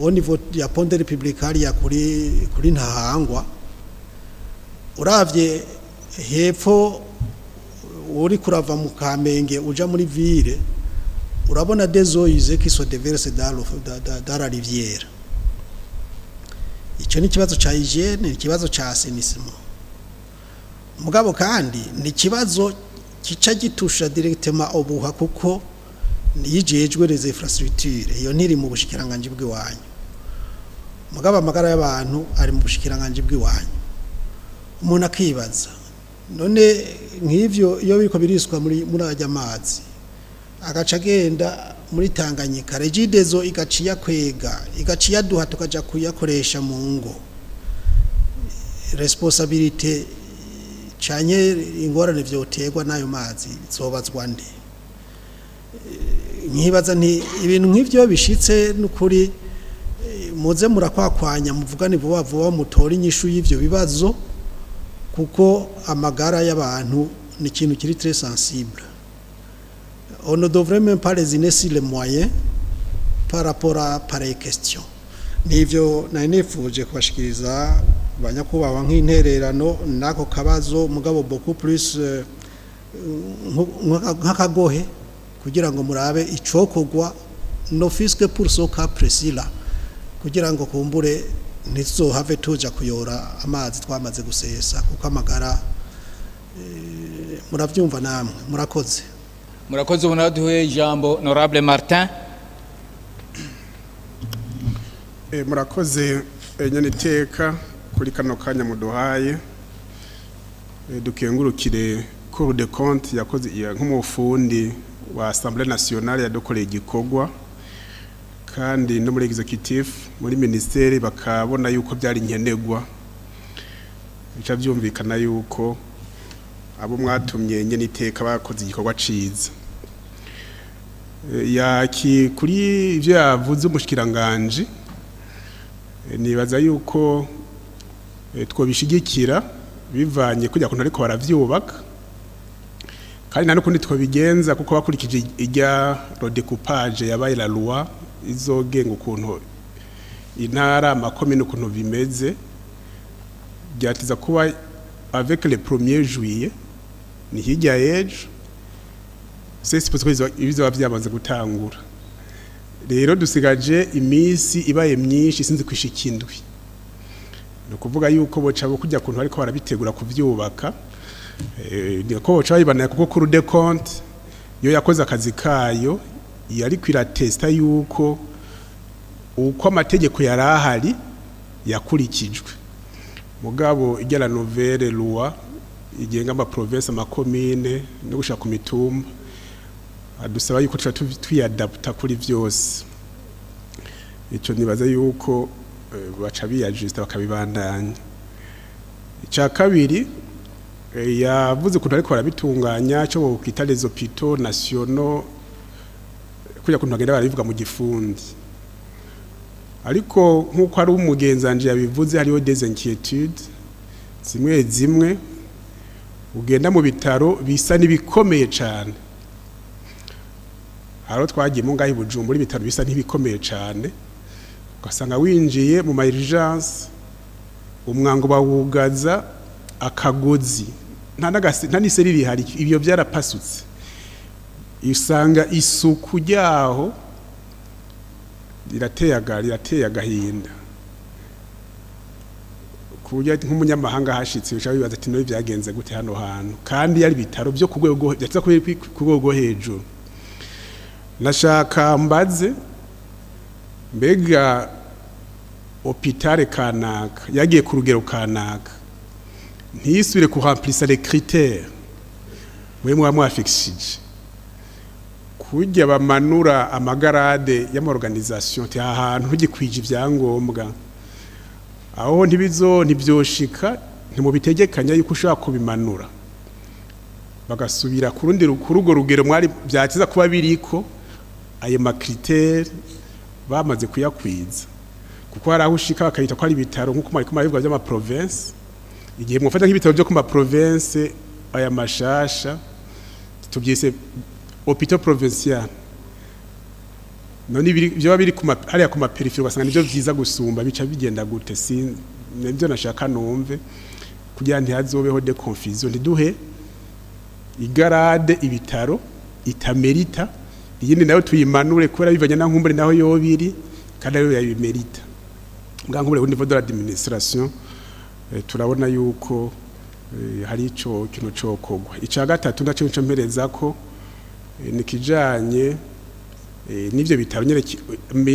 au niveau ya Pont de République hariya kuri Ntahangwa, uravye hepfo uri kurava mu Kamenge uja muri ville, urabona des eaux usées qui se déversent dans la rivière. Icyo ni ikibazo ca hygiène, ni ikibazo ca assainissement. Mugabo kandi ni ikibazo kica gitusha directement OBUHA, kuko niyijejwe les infrastructures. Iyo ntiri mu bushikiranganje bw'iwanyu, mugabo amagara y'abantu ari mu bushikiranganje bw'iwanyu. Umuntu akibaza, none nk'ivyo iyo biriko biriswa muri ajya amazi agaca agenda muri Tanganyika, REGIDESO igaca iyakwega, igaca iyaduha, tukaja kuyakoresha mu ngo, responsabilité canke ingorane vyoterwa n'ayo mazi zobazwa nde? Nkibaza nti ibintu nk'ivyo bishitse, n'ukuri muze murakwakwanya, muvugane vuba vuba, mutore inyishu y'ivyo bibazo, kuko amagara y'abantu ni ikintu kiri très sensible. On ne devrait même pas lésiner sur les moyens par rapport à pareille question. Nivyo nari nifuje kubashikiriza, banyakubahwa, nk'intererano n'ako kabazo, mugabo beaucoup plus nk'akagohe kugira ngo murabe icokorwa, ne fût-ce que pour ce cas précis là, kugira ngo kumbure ntituzohave tuja kuyora amazi twamaze gusesa, kuko amagara muravyumva namwe. Murakoze. Murakoze. Ubu nawe duhe ijambo honorable Martin. Murakoze nyene iteka kuri kano kanya muduhaye. Dukengurukire Cour des comptes yakoze nk'umufundi wa Assemblée nationale yadukoreye igikorwa, kandi no muri exécutif, muri ministère, bakabona yuko byari nkenerwa. Bica byumvikana yuko abo mwatumye nyene iteka bakoze igikorwa ciza. Yaki kuri ivyo yavuze umushikiranganje, nibaza yuko twobishigikira bivanye kujya kuntu ariko baravyubaka, kandi nta n'ukundi twobigenza, kuko bakurikije ijya redécoupage yabaye, la loi izogenga ukuntu intara, amakomine, ukuntu bimeze, byatiza kuba avec le 1er juillet, ni hirya y'ejo. C'est supposé ko bizoba byamaze gutangura. Rero dusigaje iminsi ibaye myinshi, sinzi kwishika indwi. Ni ukuvuga yuko boca bo kujya kuntu ariko barabitegura kuvyubaka, niko boca bayibanira, kuko Cour des comptes yo yakoze akazi kayo, yariko iratesta yuko uko amategeko yari ahari yakurikijwe. Mugabo ijya la nouvelle loi igenga ama province, amakomine no gushaka ku mitumba, adusaba yuko tuca twiyadapta kuri vyose. Ico nibaza yuko baca biyajusta bakabibandanya. Icya kabiri, yavuze ukuntu ariko barabitunganya, cyo bokwita les hôpitaux nationaux, kujya kuntu bagenda barabivuga mu gifundi. Ariko nk'uko ari umugenzanje yabivuze, hariho des inquiétudes zimwe zimwe. Ugenda mu bitaro bisa n'ibikomeye cyane, haro twagiye mu ngaho i Bujumbura, ibitaro bisa n'ibikomeye cyane, ugasanga winjiye mu ma urgence, umwango bawugaza akagozi, nta n'iseri rihari, ibyo byarapasutse. Usanga isuku ryaho rirateye agahinda, ku buryo nk'umunyamahanga hashitse ushobora wibaza ati: "None byagenze gute hano hantu?" Kandi yari ibitaro byo ku rwego byatsa ku rwego rwo hejuru. Nashaka mbaze: mbega hôpital kanaka yagiye ku rugero kanaka, ntisubire kuremplisa les critères mwe muba mwafikishije, kurya bamanura ama grades y'ama organisation, ti aha hantu ntugikwije ibyangombwa, aho ntibizo ntibyoshika, ntimubitegekanya yuko ushobora kubimanura bagasubira ku rundi kuri urwo rugero mwari byatiza kuba biriko, ayo ma critères bamaze kuyakwiza? Kuko hari aho ushika bakayita ko ari ibitaro, nk'uko mwari kumara by'ama province. Igihe mwafata nk'ibitaro byo ku ma province aya mashasha tubyise hôpital provincial, none byoba biri ku hariya ku ma périphéries, ugasanga nivyo vyiza gusumba, bica bigenda gute? Si nibyo nashaka numve, kugira ntihazobeho de confusion, ntiduhe i grade ibitaro itamerita, iyindi nayo tuyimanure kubera bivanye na nkumbure naho yobiri kandi ariyo yabimerita. Mbwa nkumbure au niveau de l'administration, turabona yuko Hari ico kintu cokogwa. Ica gatatu naco nico mpereza ko nikijanye n'ivyo bitaro nyene,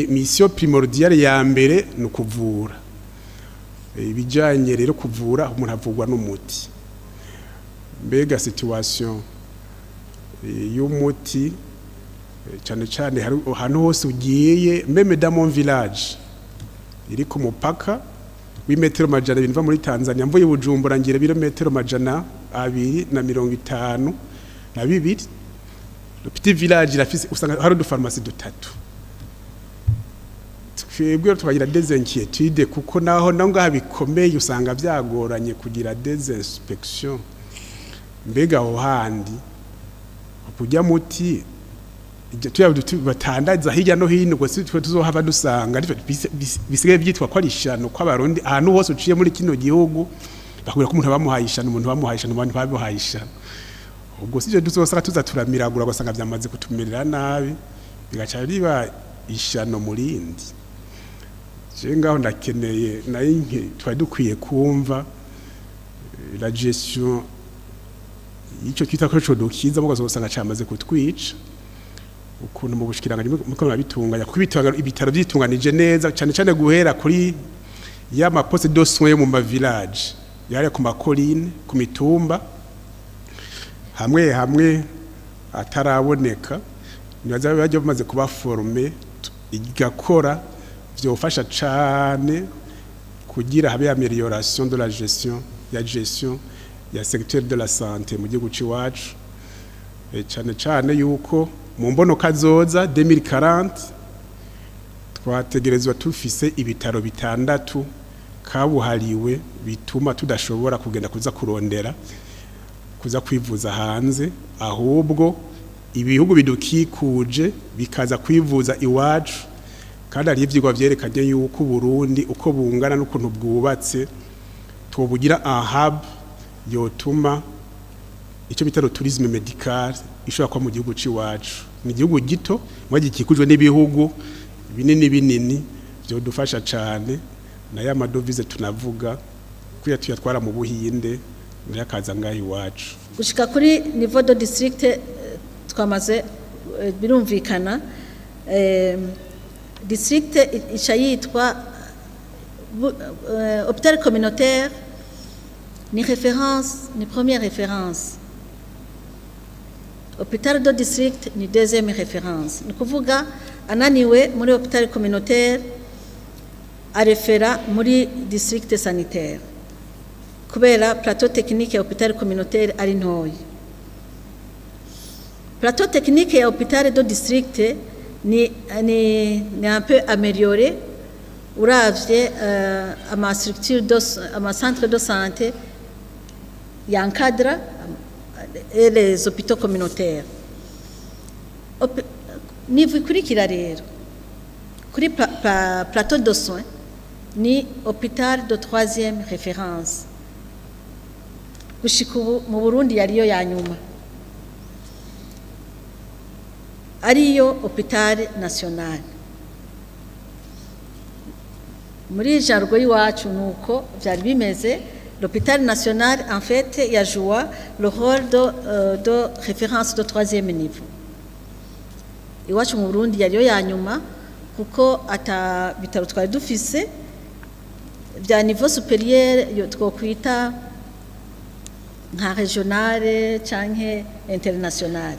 mission primordiale ya mbere ni ukuvura. Ibijanye rero kuvura, umuntu avugwa n'umuti. Mbega situation y'umuti, cyane cyane hari ahantu hose ugiye, même dans mon village iri ku mupaka w'imetero 200 mva muri Tanzania, mvuye Bujumbura ngira ibirometero 252. Le petit village irafise, usanga hari udufarumasi dutatu. Twebwe tukagira des inquiétudes, kuko naho naho ngaha bikomeye, usanga byagoranye kugira des inspections. Mbega aho handi kujya muti tuya batandaza hirya no hino, ubwo si twe tuzohava dusanga arivyo bisigaye byitwa ko ari ishano, ko Abarundi ahantu hose uciye muri kino gihugu bakubwira ko umuntu bamuhaye ishano, umuntu bamuhaye ishano, abantu bamuhaye ishano. Ubwo sivyo tuzosanga tuza turamiragura, ugasanga vyamaze kutumerera nabi, bigaca riba ishano murindi. Je ngaho ndakeneye nayo nke twari dukwiye kumva la gestion y'icyo twita ko co dukiza, mugo usanga camaze kutwica. Ukuntu mu bushikiranganje muko murabitunganya, kuko ibitaro vyitunganije neza cyane cyane guhera kuri ya ma poste de soins yo mu ma village yari ku makorine, ku mitumba hamwe hamwe ataraboneka, nibaza bajya bamaze kuba formé igakora, vyofasha cane kugira habe amélioration de la gestion ya gestion ya secteur de la santé mu gihugu c'iwacu. Cane cane yuko mu mbono kazoza 2040 twategerezwa tufise ibitaro bitandatu kabuhariwe, bituma tudashobora kugenda kuza kurondera kuza kwivuza hanze, ahubwo ibihugu bidukikuje bikaza kwivuza iwacu. Kandi hari ivyigwa vyerekanye yuko Burundi uko bungana n'ukuntu bwubatse twobugira un hub yotuma icyo bita tourisme médical ishobora kuba mu gihugu c'iwacu. Ni igihugu gito mwa gikikujwe n'ibihugu binini binini, vyodufasha cane na ya ma devises tunavuga kuya tuyatwara mu Buhinde, nayo akaza ngaho iwacu. Gushika kuri niveau de district twamaze birumvikana, district ica yitwa hôpital communautaire, ni référence, ni première référence. Hôpital de district ni deuxième référence. Ni kuvuga ananiwe muri hôpital communautaire, arefera muri district sanitaire, kubera plateau technique ya hôpital communautaire ari ntoyi. Plateau technique ya hôpital de district ni un peu amélioré uravye ama structure de ama centre de santé y'encadre et les hôpitaux communautaires. Niveau ikurikira rero kuri plateau de soins ni hôpital de troisième référence. Gushika ubu mu Burundi yariyo ya nyuma, ariyo hôpital national. Muri jargon y'iwacu nuko vyari bimeze. L'hôpital national en fait yajouwa le rôle de référence de troisième niveau. Iwacu mu Burundi yariyo ya nyuma, kuko ata bitaro twari dufise vya niveau supérieur yo twokwita nka régionale canke internationale.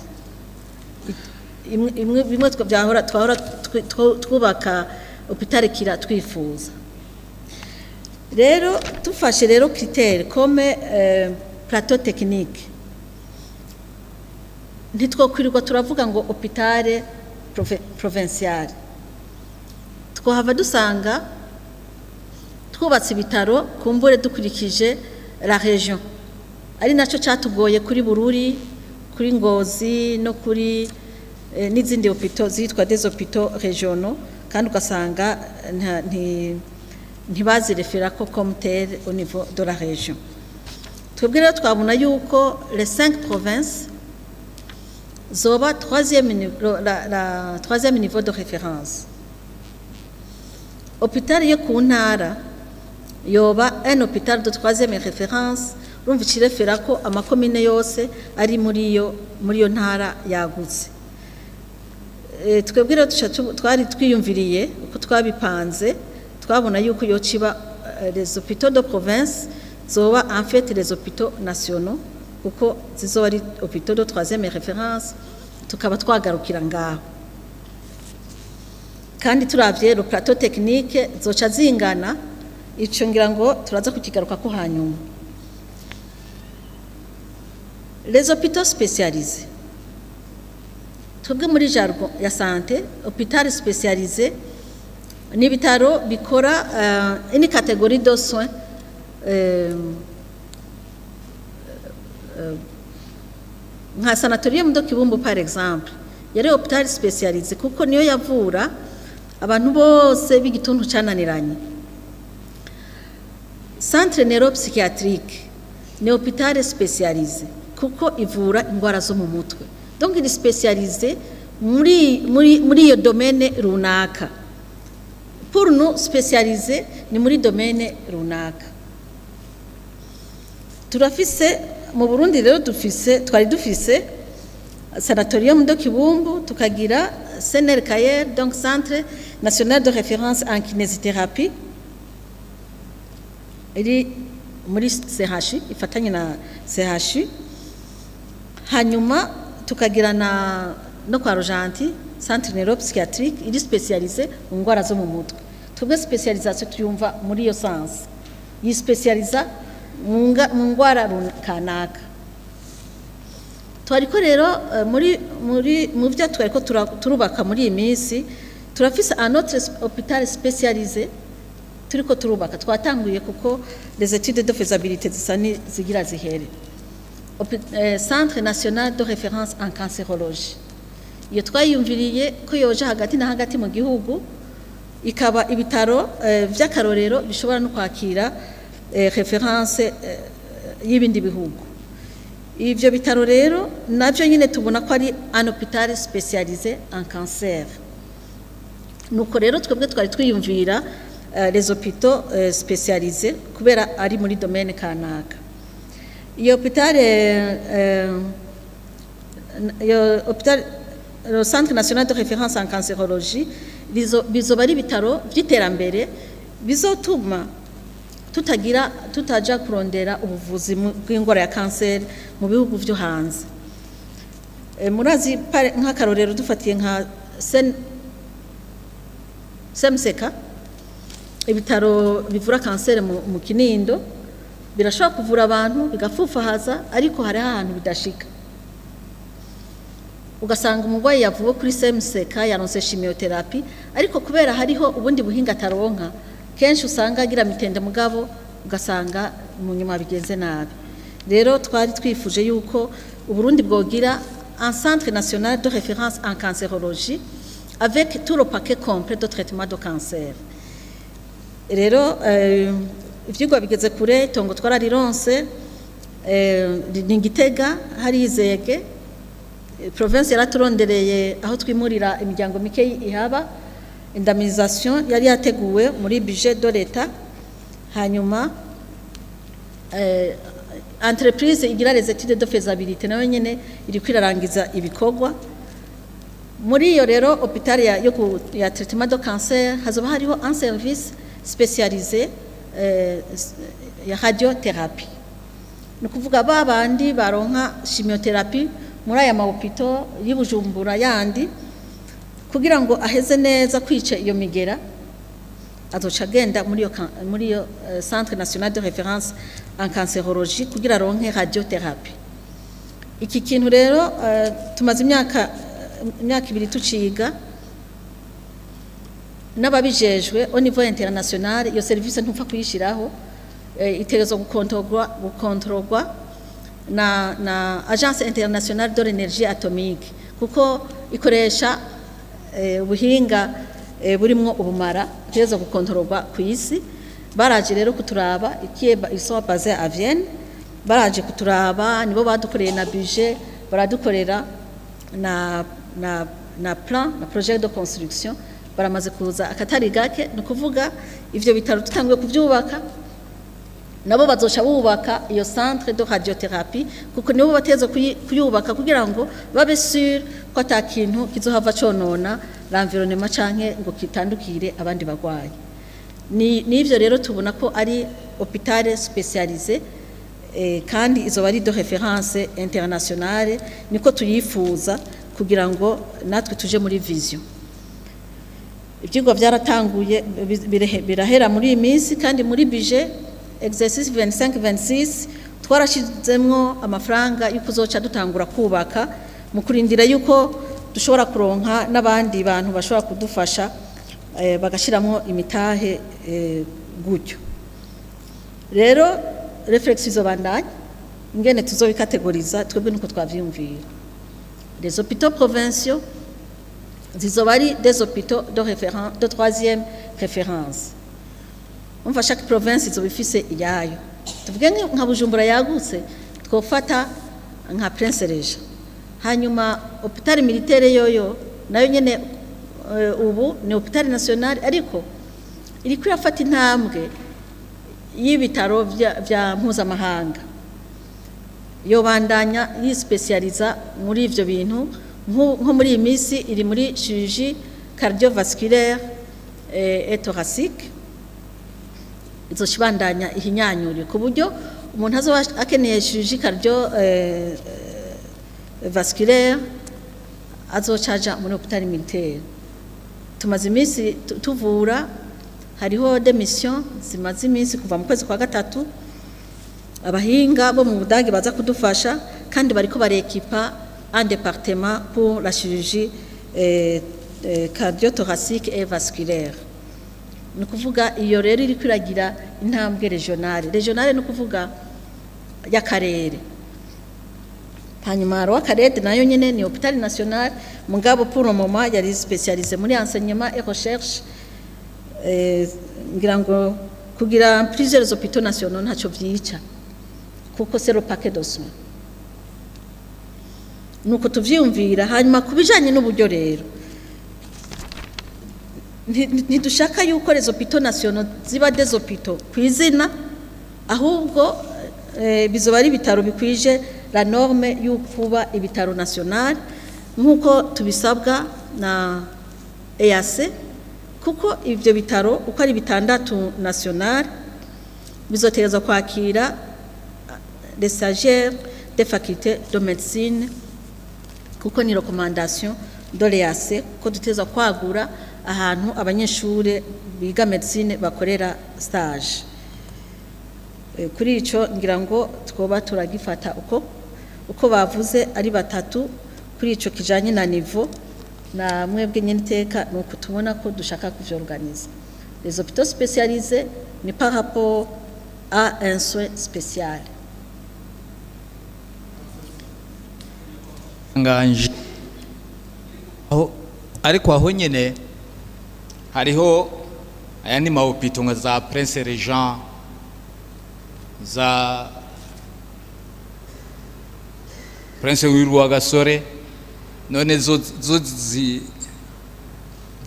Bimwe byahora twahora twubaka hôpital kira twifuza. Rero tufashe rero critère comme plateau technique, ntitwokwirirwa turavuga ngo hôpital provincial. Twohava dusanga twubatse ibitaro kumbure dukurikije la région, ari naco catugoye kuri Bururi, kuri Ngozi no kuri n'izindi hôpitaux zitwa des hôpitaux régionaux, kandi ugasanga ntibazirefera ko comme tel au niveau de la région. Twebwe rero twabona yuko les cinq provinces zoba troisième niveau, la troisième niveau de référence. Hôpital yo ku ntara yoba un hôpital de troisième référence. Urumva ikirefera ko amakomine yose ari muri iyo ntara yagutse. Twebwe rero twari twiyumviriye uko twabipanze, twabona yuko yo ciba les hôpitaux de province zoba en fait les hôpitaux nationaux, kuko zizoba ari hôpitaux de troisième référence, tukaba twagarukira ngaho. Kandi turavye le plateau technique, zoca zingana. Ico ngira ngo turaza kukigaruka ko hanyuma. Les hôpitaux spécialisés, twebwe muri jargon ya santé, hôpital spécialisé ni ibitaro bikora une catégorie de soins nka sanatorium de Kibumbu par exemple, yari hôpital spécialisé kuko niyo yavura abantu bose b'igituntu cananiranye. Centre neuropsychiatrique ni hôpital spécialisé kuko ivura indwara zo mu mutwe, donc iri spécialisé muri iyo domaine runaka. Pour nous, spécialisé ni muri domaine runaka. Turafise mu Burundi rero, dufise, twari dufise sanatorium de Kibumbu, tukagira CNRKR, donc Centre National de Référence en Kinésithérapie, iri muri CHU, ifatanye na CHU. Hanyuma tukagira na no kwa Rojanti centre neuropsychiatrique iri spécialisé mu ndwara zo mu mutwe. Twebwe spécialisation tuyumva muri iyo sens, yispecializa mu ndwara kanaka. Twariko rero muri mu byo twariko turubaka muri iyi minsi, turafise un autre hôpital spécialisé turiko turubaka, twatanguye kuko les études de faisabilité zisa zigira zihere. Centre National de Référence en Cancérologie, iyo twayiyumviriye ko yoja hagati na hagati mu gihugu, ikaba ibitaro vy'akarorero bishobora no kwakira référence y'ibindi bihugu. Ivyo bitaro rero navyo nyine tubona ko ari un hôpital spécialisé en cancer. Nuko rero twebwe twari twiyumvira les hôpitaux spécialisés kubera ari muri domaine kanaka. Iyo hôpital iyo hôpital, le Centre National de Référence en Cancérologie, bizoba ari ibitaro vy'iterambere bizotuma tutagira tutaja kurondera ubuvuzi bw'indwara ya kanseri mu bihugu vyo hanze. Murazi nk'akarorero dufatiye nka CMCK, ibitaro bivura kanseri mu Kinindo, birashobora kuvura abantu bigafufahaza, ariko hariho ahantu bidashika, ugasanga umurwayi yavuwe kuri CMCK, yaronse chimiothérapie, ariko kubera hariho ubundi buhinga ataronka, kenshi usanga agira mitende, mugabo ugasanga mu nyuma bigenze nabi. Rero twari twifuje yuko Uburundi bwogira un Centre National de Référence en Cancérologie avec tout le paquet complet de traitement de cancer. Rero ivyigwa bigeze kure, itongo twararironse, ni Gitega hari izege. Province yaraturondereye aho twimurira imiryango mike ihaba. Indemnisation yari yateguwe muri budget de l'État. Hanyuma entreprise igira les études de faisabilité nayo nyene iri kwirarangiza ibikorwa. Muri iyo rero hôpital ya traitement de cancer, hazoba hariho un service spécialisé ya radiothérapie. Ni ukuvuga ba bandi baronka chimiothérapie muri aya mahôpitaux y'Ibujumbura yandi, kugira ngo aheze neza kwica iyo migera, azoca agenda muri iyo Centre National de Référence en Cancérologie kugira aronke radiothérapie. Iki kintu rero tumaze imyaka 2 tuciga n'ababijejwe au niveau international. Iyo service ntupfa kuyishiraho, itegerezwa gukontorogwa na Agence Internationale de l'Énergie Atomique, kuko ikoresha ubuhinga burimwo ubumara, itegerezwa gukontorogwa ku isi. Baraje rero kuturaba ikiye, ils sont basés à Vienne. Baraje kuturaba, nibo badukoreye na budget, baradukorera na plan, na projet de construction. Baramaze kuza akatari gake. Ni ukuvuga ivyo bitaro tutanguye kuvyubaka. Nabo bazoca bubaka iyo centre de radiothérapie, kuko nibo bateza kuyubaka kugira ngo babe sûr ko ata kintu kizohava conona l'environnement canke ngo kitandukire abandi bagwayi. Ni nivyo rero tubona ko ari hôpital spécialisé, kandi izoba ari de référence internationale. Niko tuyifuza kugira ngo natwe tuje muri vision. Ivyigwa byaratanguye, birahera muri iyi minsi, kandi muri budget exercice 25 26 twarashizemwo amafaranga y'ukuzoca dutangura kubaka, mu kurindira yuko dushobora kuronka n'abandi bantu bashobora kudufasha, bagashiramo imitahe. Gutyo rero réflexion izobandanya ingene tuzobikategoriza. Twebwe nuko twavyumvira: les hôpitaux provinciaux zizoba ari des hôpitaux de référence, de troisième référence. Umva, chaque province izoba ifise iyayo. Tuvuge nka Bujumbura yagutse, twofata nka Prince Régent. Hanyuma hôpital militaire yoyo nayo nyene, ubu ni hôpital national, ariko iriko irafata intambwe y'ibitaro vya mpuzamahanga. Yobandanya yispecializa muri ivyo bintu. Nko muri iyi minsi iri muri chirurgie cardiovasculaire et thoracique. Izocibandanya ihinyanyure ku buryo umuntu azoba akeneye chirurgie cardio vasculaire azocaja muri hôpital militaire. Tumaze iminsi tuvura, hariho des missions zimaze iminsi kuva mu kwezi kwa gatatu, abahinga bo mu Budage baza kudufasha, kandi bariko barekipa un département pour la chirurgie cardiothoracique et vasculaire. Ni ukuvuga iyo rero iri kwiragira intambwe régionale. Régionale ni ukuvuga y'akarere. Hanyuma Roi Khaled nayo nyene ni hôpital national, mugabo pour le moment yari spécialisé muri enseignement et recherche. Ngira ngo kugira plusieurs hôpitaux nationaux ntaco vyica, kuko c'est le paquet de soins. Nuko tuvyiyumvira. Hanyuma ku bijanye n'uburyo rero, ntidushaka yuko les hôpitaux nationaux ziba des hôpitaux ku izina, ahubwo bizoba ari ibitaro bikwije la norme y'ukuba ibitaro national, nk'uko tubisabwa na EAC, kuko ivyo bitaro uko ari bitandatu national bizotegerezwa kwakira les stagiaires des facultés de médecine, kuko ni recommandation de l'EAC ko dutegerezwa kwagura ahantu abanyeshure biga médecine bakorera stage. Kuri ico ngira ngo twoba turagifata uko bavuze ari batatu. Kuri ico kijanye na niveau na mwebwe nyene iteka, nuko tubona ko dushaka kuvyorganiza. Les hôpitaux spécialisés ni par rapport à un soin spécial. Nganje aho, ariko aho nyene hariho ayandi ma hôpitaux nka za Prince Régent, za Prince Rwagasore. None zo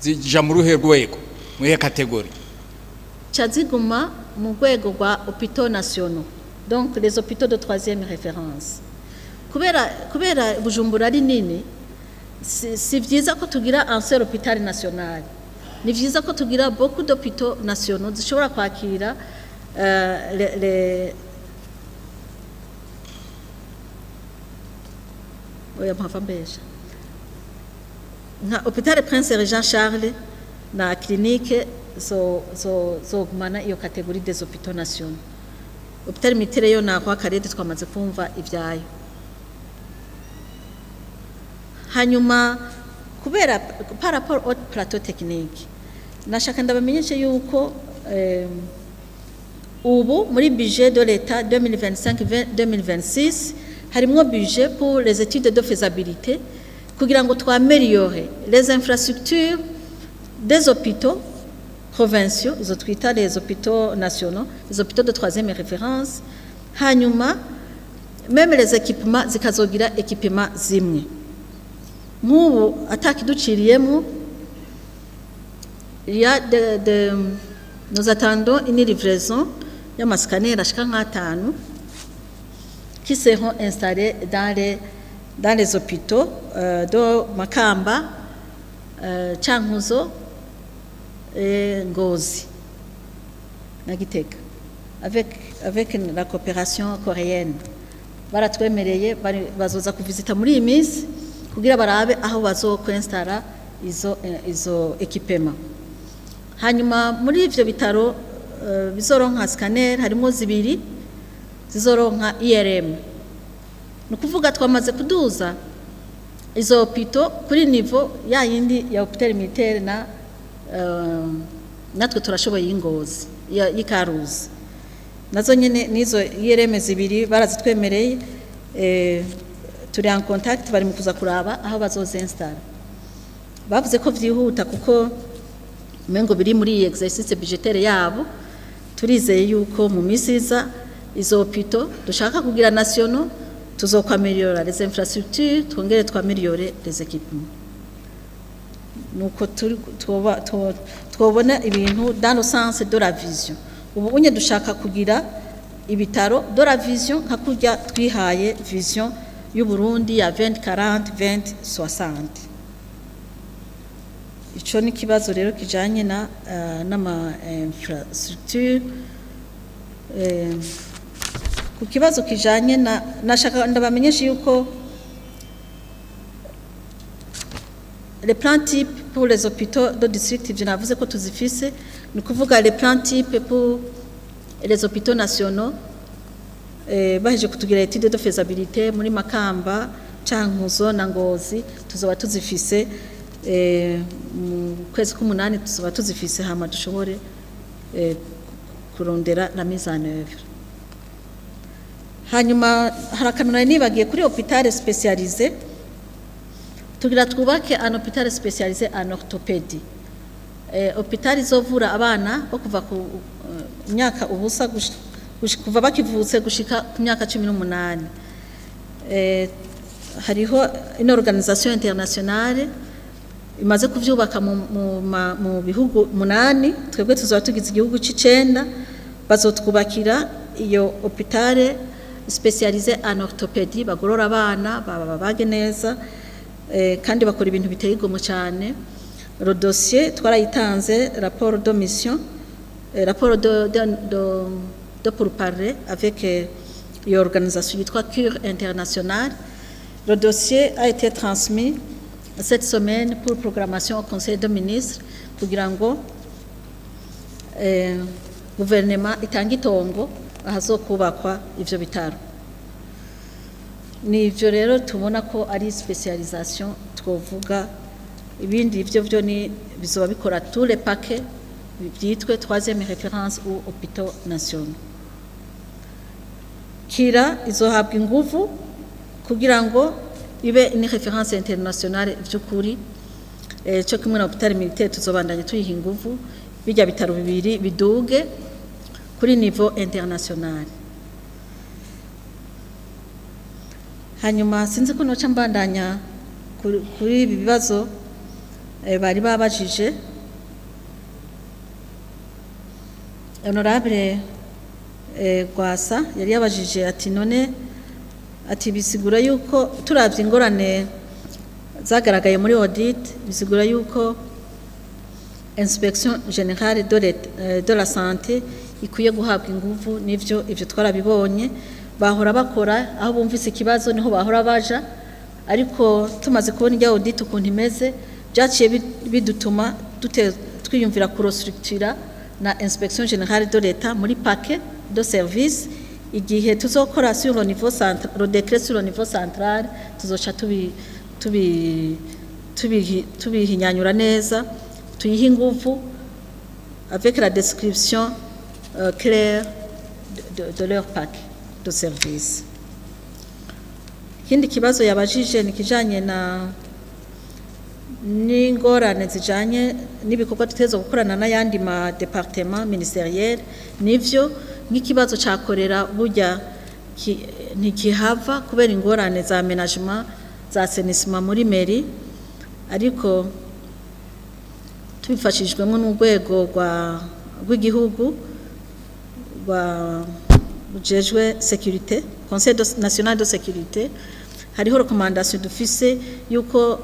zija mu ruhe rwego, muhe catégorie? Ca ziguma mu rwego rwa hôpitaux nationaux, donc les hôpitaux de troisième référence. Kubera Bujumbura ari nini, si vyiza ko tugira un seul hôpital national. Ni vyiza ko tugira beaucoup d'hôpitaux nationaux zishobora kwakira les oya, mpava mbesha, nka hôpital Prince Régent Charles na clinique zo zogumana iyo catégorie des hôpitaux nationaux. Hôpital militaire yo na Roi Khaled twamaze kumva ivyayo. Hanyuma kubera par rapport au plateau technique, nashaka ndabamenyeshe yuko ubu muri budget de l'État 2025-2026 harimwo budget pour les études de faisabilité, kugira ngo twameliore les infrastructures des hôpitaux provinciaux, izo twita les hôpitaux nationaux, les hôpitaux de troisième référence. Hanyuma même les équipements, zikazogira équipement zimwe. Nk'ubu atakiduciriyemo, il y a de, nous attendons une livraison y'ama scanners ashika nk'atanu qui seront installés dans les hôpitaux de Makamba, Cankuzo et Ngozi na Gitega avec la coopération coréenne. Baratwemereye, bazoza kuvisita muri iyi minsi kugira barabe aho bazokwinstara izo équipements. Hanyuma muri ivyo bitaro bizoronka scanner, harimo zibiri zizoronka IRM. Ni ukuvuga twamaze kuduza izo hôpitaux kuri niveau ya yindi ya hôpital militaire na natwe turashoboye y'Ingozi, y'Ikaruzi. Nazo nyene nizo IRM zibiri barazitwemereye, turi en contact, bari mu kuza kuraba aho bazozinstara. Bavuze ko vyihuta kuko umengo biri muri iyi exercice budgétaire yabo. Turizeye yuko mu minsi iza izo hôpitaux dushaka kugira nationaux tuzokwameliora les infrastructures, twongere twameliore les équipements. Nuko turi twobona ibintu dans le sens de la vision. Ubu unye dushaka kugira ibitaro de la vision, nka kurya twihaye vision y'u Burundi ya 2040, 2060. Ico ni kibazo rero kijanye na n'ama infrastructure. Ku kibazo kijanye na, nashaka ndabamenyesha yuko les plans types pour les hôpitaux de district, ivyo navuze ko tuzifise, ni ukuvuga les plans types pour les hôpitaux nationaux, baheje kutugira étude de faisabilité muri Makamba, Cankuzo na Ngozi, tuzoba tuzifise mu kwezi k'umunani, tuzoba tuzifise, hama dushobore kurondera la mise en œuvre. Hanyuma hari akantu nari nibagiye kuri hôpital spécialisé. Tugira twubake un hôpital spécialisé en orthopédie, hôpital izovura abana bo kuva ku myaka ubusa kuva bakivutse gushika ku myaka 18. Hariho une organisation internationale imaze kuvyubaka mu bihugu munani, twebwe tuzoba tugize igihugu c'icenda. Bazotwubakira iyo hôpital spécialisé en orthopédie, bagorora abana babage neza, kandi bakora ibintu biteye igomwe cyane. Le dossier twarayitanze, rapport de mission, rapport de pourparlers avec iyo organisation yitwa Cure International. Le dossier a été transmis cette semaine pour programmation au Conseil des ministres kugira ngo guverinoma itange itongo ahazokubakwa ivyo bitaro. Ni ivyo rero tubona ko ari spécialisation twovuga. Ibindi ivyo vyo ni bizoba bikora tous les paquets, byitwe troisième référence ou hôpitaux nationaux. Kira izohabwa inguvu kugira ngo ibe ni référence internationale vy'ukuri, cyo kimwe na hôpital militaire. Tuzobandanya tuyiha inguvu, bijya bitaro bibiri biduge kuri niveau international. Hanyuma sinzi ko noca mbandanya kuri ibi bibazo bari babajije. Honorable Gwasa yari yabajije ati none ati bisigura yuko turavye ingorane zagaragaye muri audit, bisigura yuko inspection générale de la santé ikwiye guhabwa inguvu? Nivyo, ivyo twarabibonye. Bahora bakora aho bumvise ikibazo niho bahora baja, ariko tumaze kubona ijya audit ukuntu imeze, byaciye bidutuma twiyumvira kurestructura na inspection générale de l'État muri paquet de service. Igihe tuzokora sur le niveau central, le décret sur le niveau central, tuzoca tubihinyanyura neza, tuyihe inguvu avec la description claire de leur paquet de service. Ikindi kibazo yabajije ni kijanye na n'ingorane zijanye n'ibikorwa dutegerezwa gukorana n'ayandi ma département ministériel. Nivyo, nk'ikibazo ca choléra burya ntikihava kubera ingorane za aménagement, za assainissement muri mairie, ariko tubifashijwemo n'urwego rw'igihugu. rwa rujejwe sécurité, Conseil national de sécurité. Hariho recommandation dufise yuko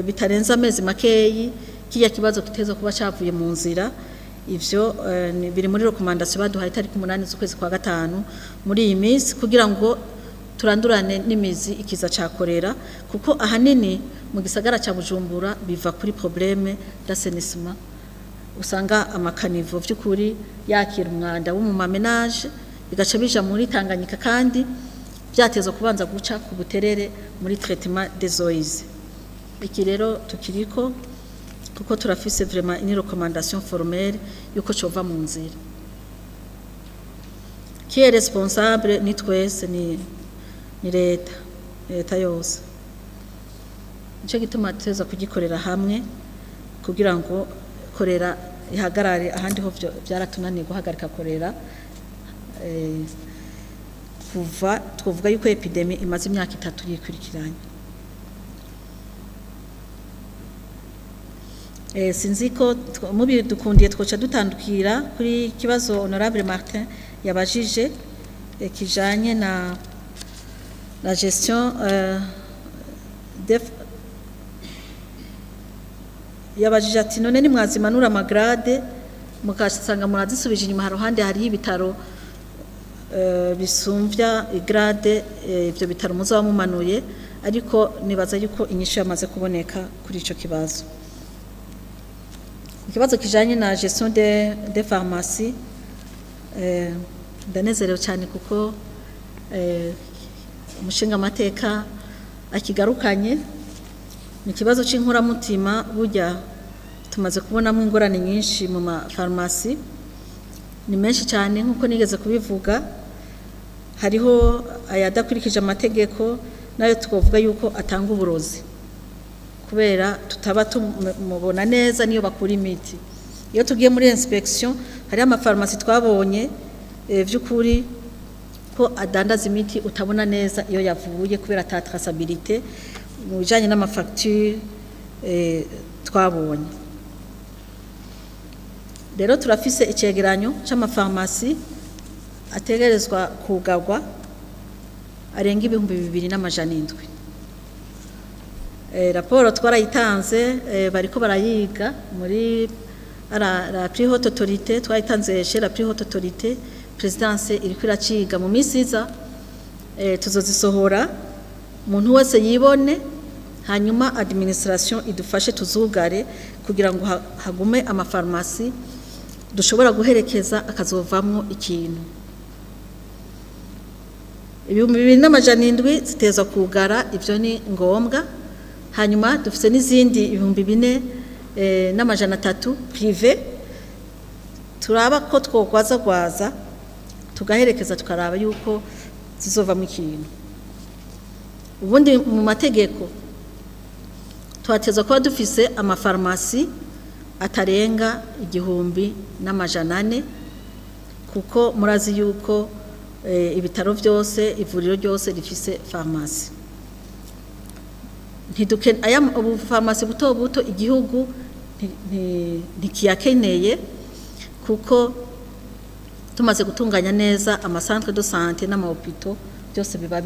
bitarenze amezi makeyi kijya kibazo kiteza kuba cavuye mu nzira. Ivyo biri muri recommandation baduhaye itariki 8 z'ukwezi kwa gatanu muri iyi minsi, kugira ngo turandurane n'imizi ikiza ca korera, kuko ahanini mu gisagara ca Bujumbura biva kuri problème d'assainissement. Usanga ama caniveaux vy'ukuri yakira umwanda wo mu ma ménages, bigaca bija muri Tanganyika, kandi byateza kubanza guca ku Buterere muri traitement des eaux usées. Iki rero tukiriko, kuko turafise vraiment une recommandation formelle yuko cova mu nzira. Qui est responsable? Ni twese, ni leta, leta yose. Nico gituma tuza kugikorera hamwe kugira ngo korera ihagarare. Ahandi ho byaratunaniye guhagarika korera. Kuva twavuga yuko épidémie imaze imyaka 3 yikurikiranye. Sinzi ko mubi dukundiye twoca dutandukira kuri kibazo honorable Martin yabajije, kijanye na la gestion yabajije ati: "None nimwazimanura ama grades, mukasanga murazisubije inyuma, haruhande hariho ibitaro bisumvya i grade ivyo bitaro muzaba mumanuye?" Ariko nibaza yuko inyishu yamaze kuboneka kuri ico kibazo. Ikibazo kijanye na gestion de pharmacie, ndanezerewe cyane kuko umushinga amateka akigarukanye. Ni ikibazo c'inkoramutima. Burya tumaze kubonamo ingorane nyinshi mu mafarumasi, ni menshi cyane. Nk'uko nigeze kubivuga, hariho ayadakurikije amategeko, nayo twavuga yuko atanga uburozi, kubera tutaba tumubona neza niyo bakura imiti. Iyo tugiye muri inspection, hariho amafarumasi twabonye vy'ukuri ko adandaza imiti utabona neza iyo yavuye, kubera ata traçabilité mu bijanye n'ama factures twabonye. Rero turafise icegeranyo c'amafarumasi ategerezwa kugarwa arenga 2700. Raporo twarayitanze, bariko barayiga muri la plus haute autorité. Twayitanze chez la plus haute autorité, présidence iriko iraciga. Mu minsi iza tuzozisohora, umuntu wese yibone, hanyuma administration idufashe tuzugare, kugira ngo hagume amafarumasi dushobora guherekeza akazovamwo ikintu. 2700 ziteza kugara, ivyo ni ngombwa. Hanyuma dufise n'izindi 4300 privé, turaba ko twogwazagwaza tugaherekeza, tukaraba yuko zizovamwo ikintu. Ubundi mu mategeko twateza kuba dufise amafarumasi atarenga 1400, kuko murazi yuko ibitaro byose, ivuriro ryose rifise farumasi. Ntiduke aya ubu farumasi buto buto, igihugu ntikiyakeneye, kuko tumaze gutunganya neza ama centres de santé n'ama hôpitaux byose, biba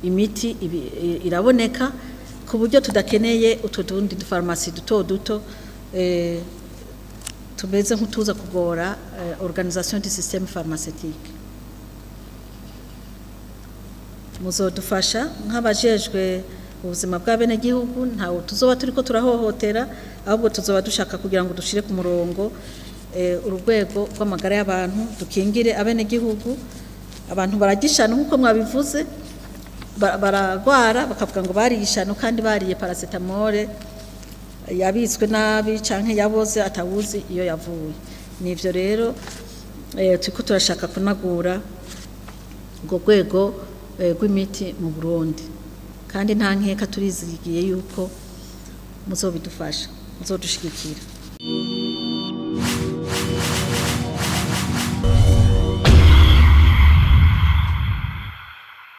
imiti iraboneka ku buryo tudakeneye utwo tundi dufarumasi duto duto tumeze nk'utuza kugora organisation du système pharmaceutique. Muzodufasha nk'abajejwe ubuzima bw'abenegihugu. Ntawe tuzoba turiko turahohotera, ahubwo tuzoba dushaka kugira ngo dushire ku murongo urwego rw'amagara y'abantu, dukingire abenegihugu. Abantu baragishana nk'uko mwabivuze, baragwara bakavuga ngo bariye ishano, kandi bariye paracétamol yabitswe nabi canke yaboze, atawuzi iyo yavuye. Nivyo rero turiko turashaka kunagura urwo rwego rw'imiti mu Burundi, kandi nta nkeka, turizigiye yuko muzobidufasha, muzodushigikira.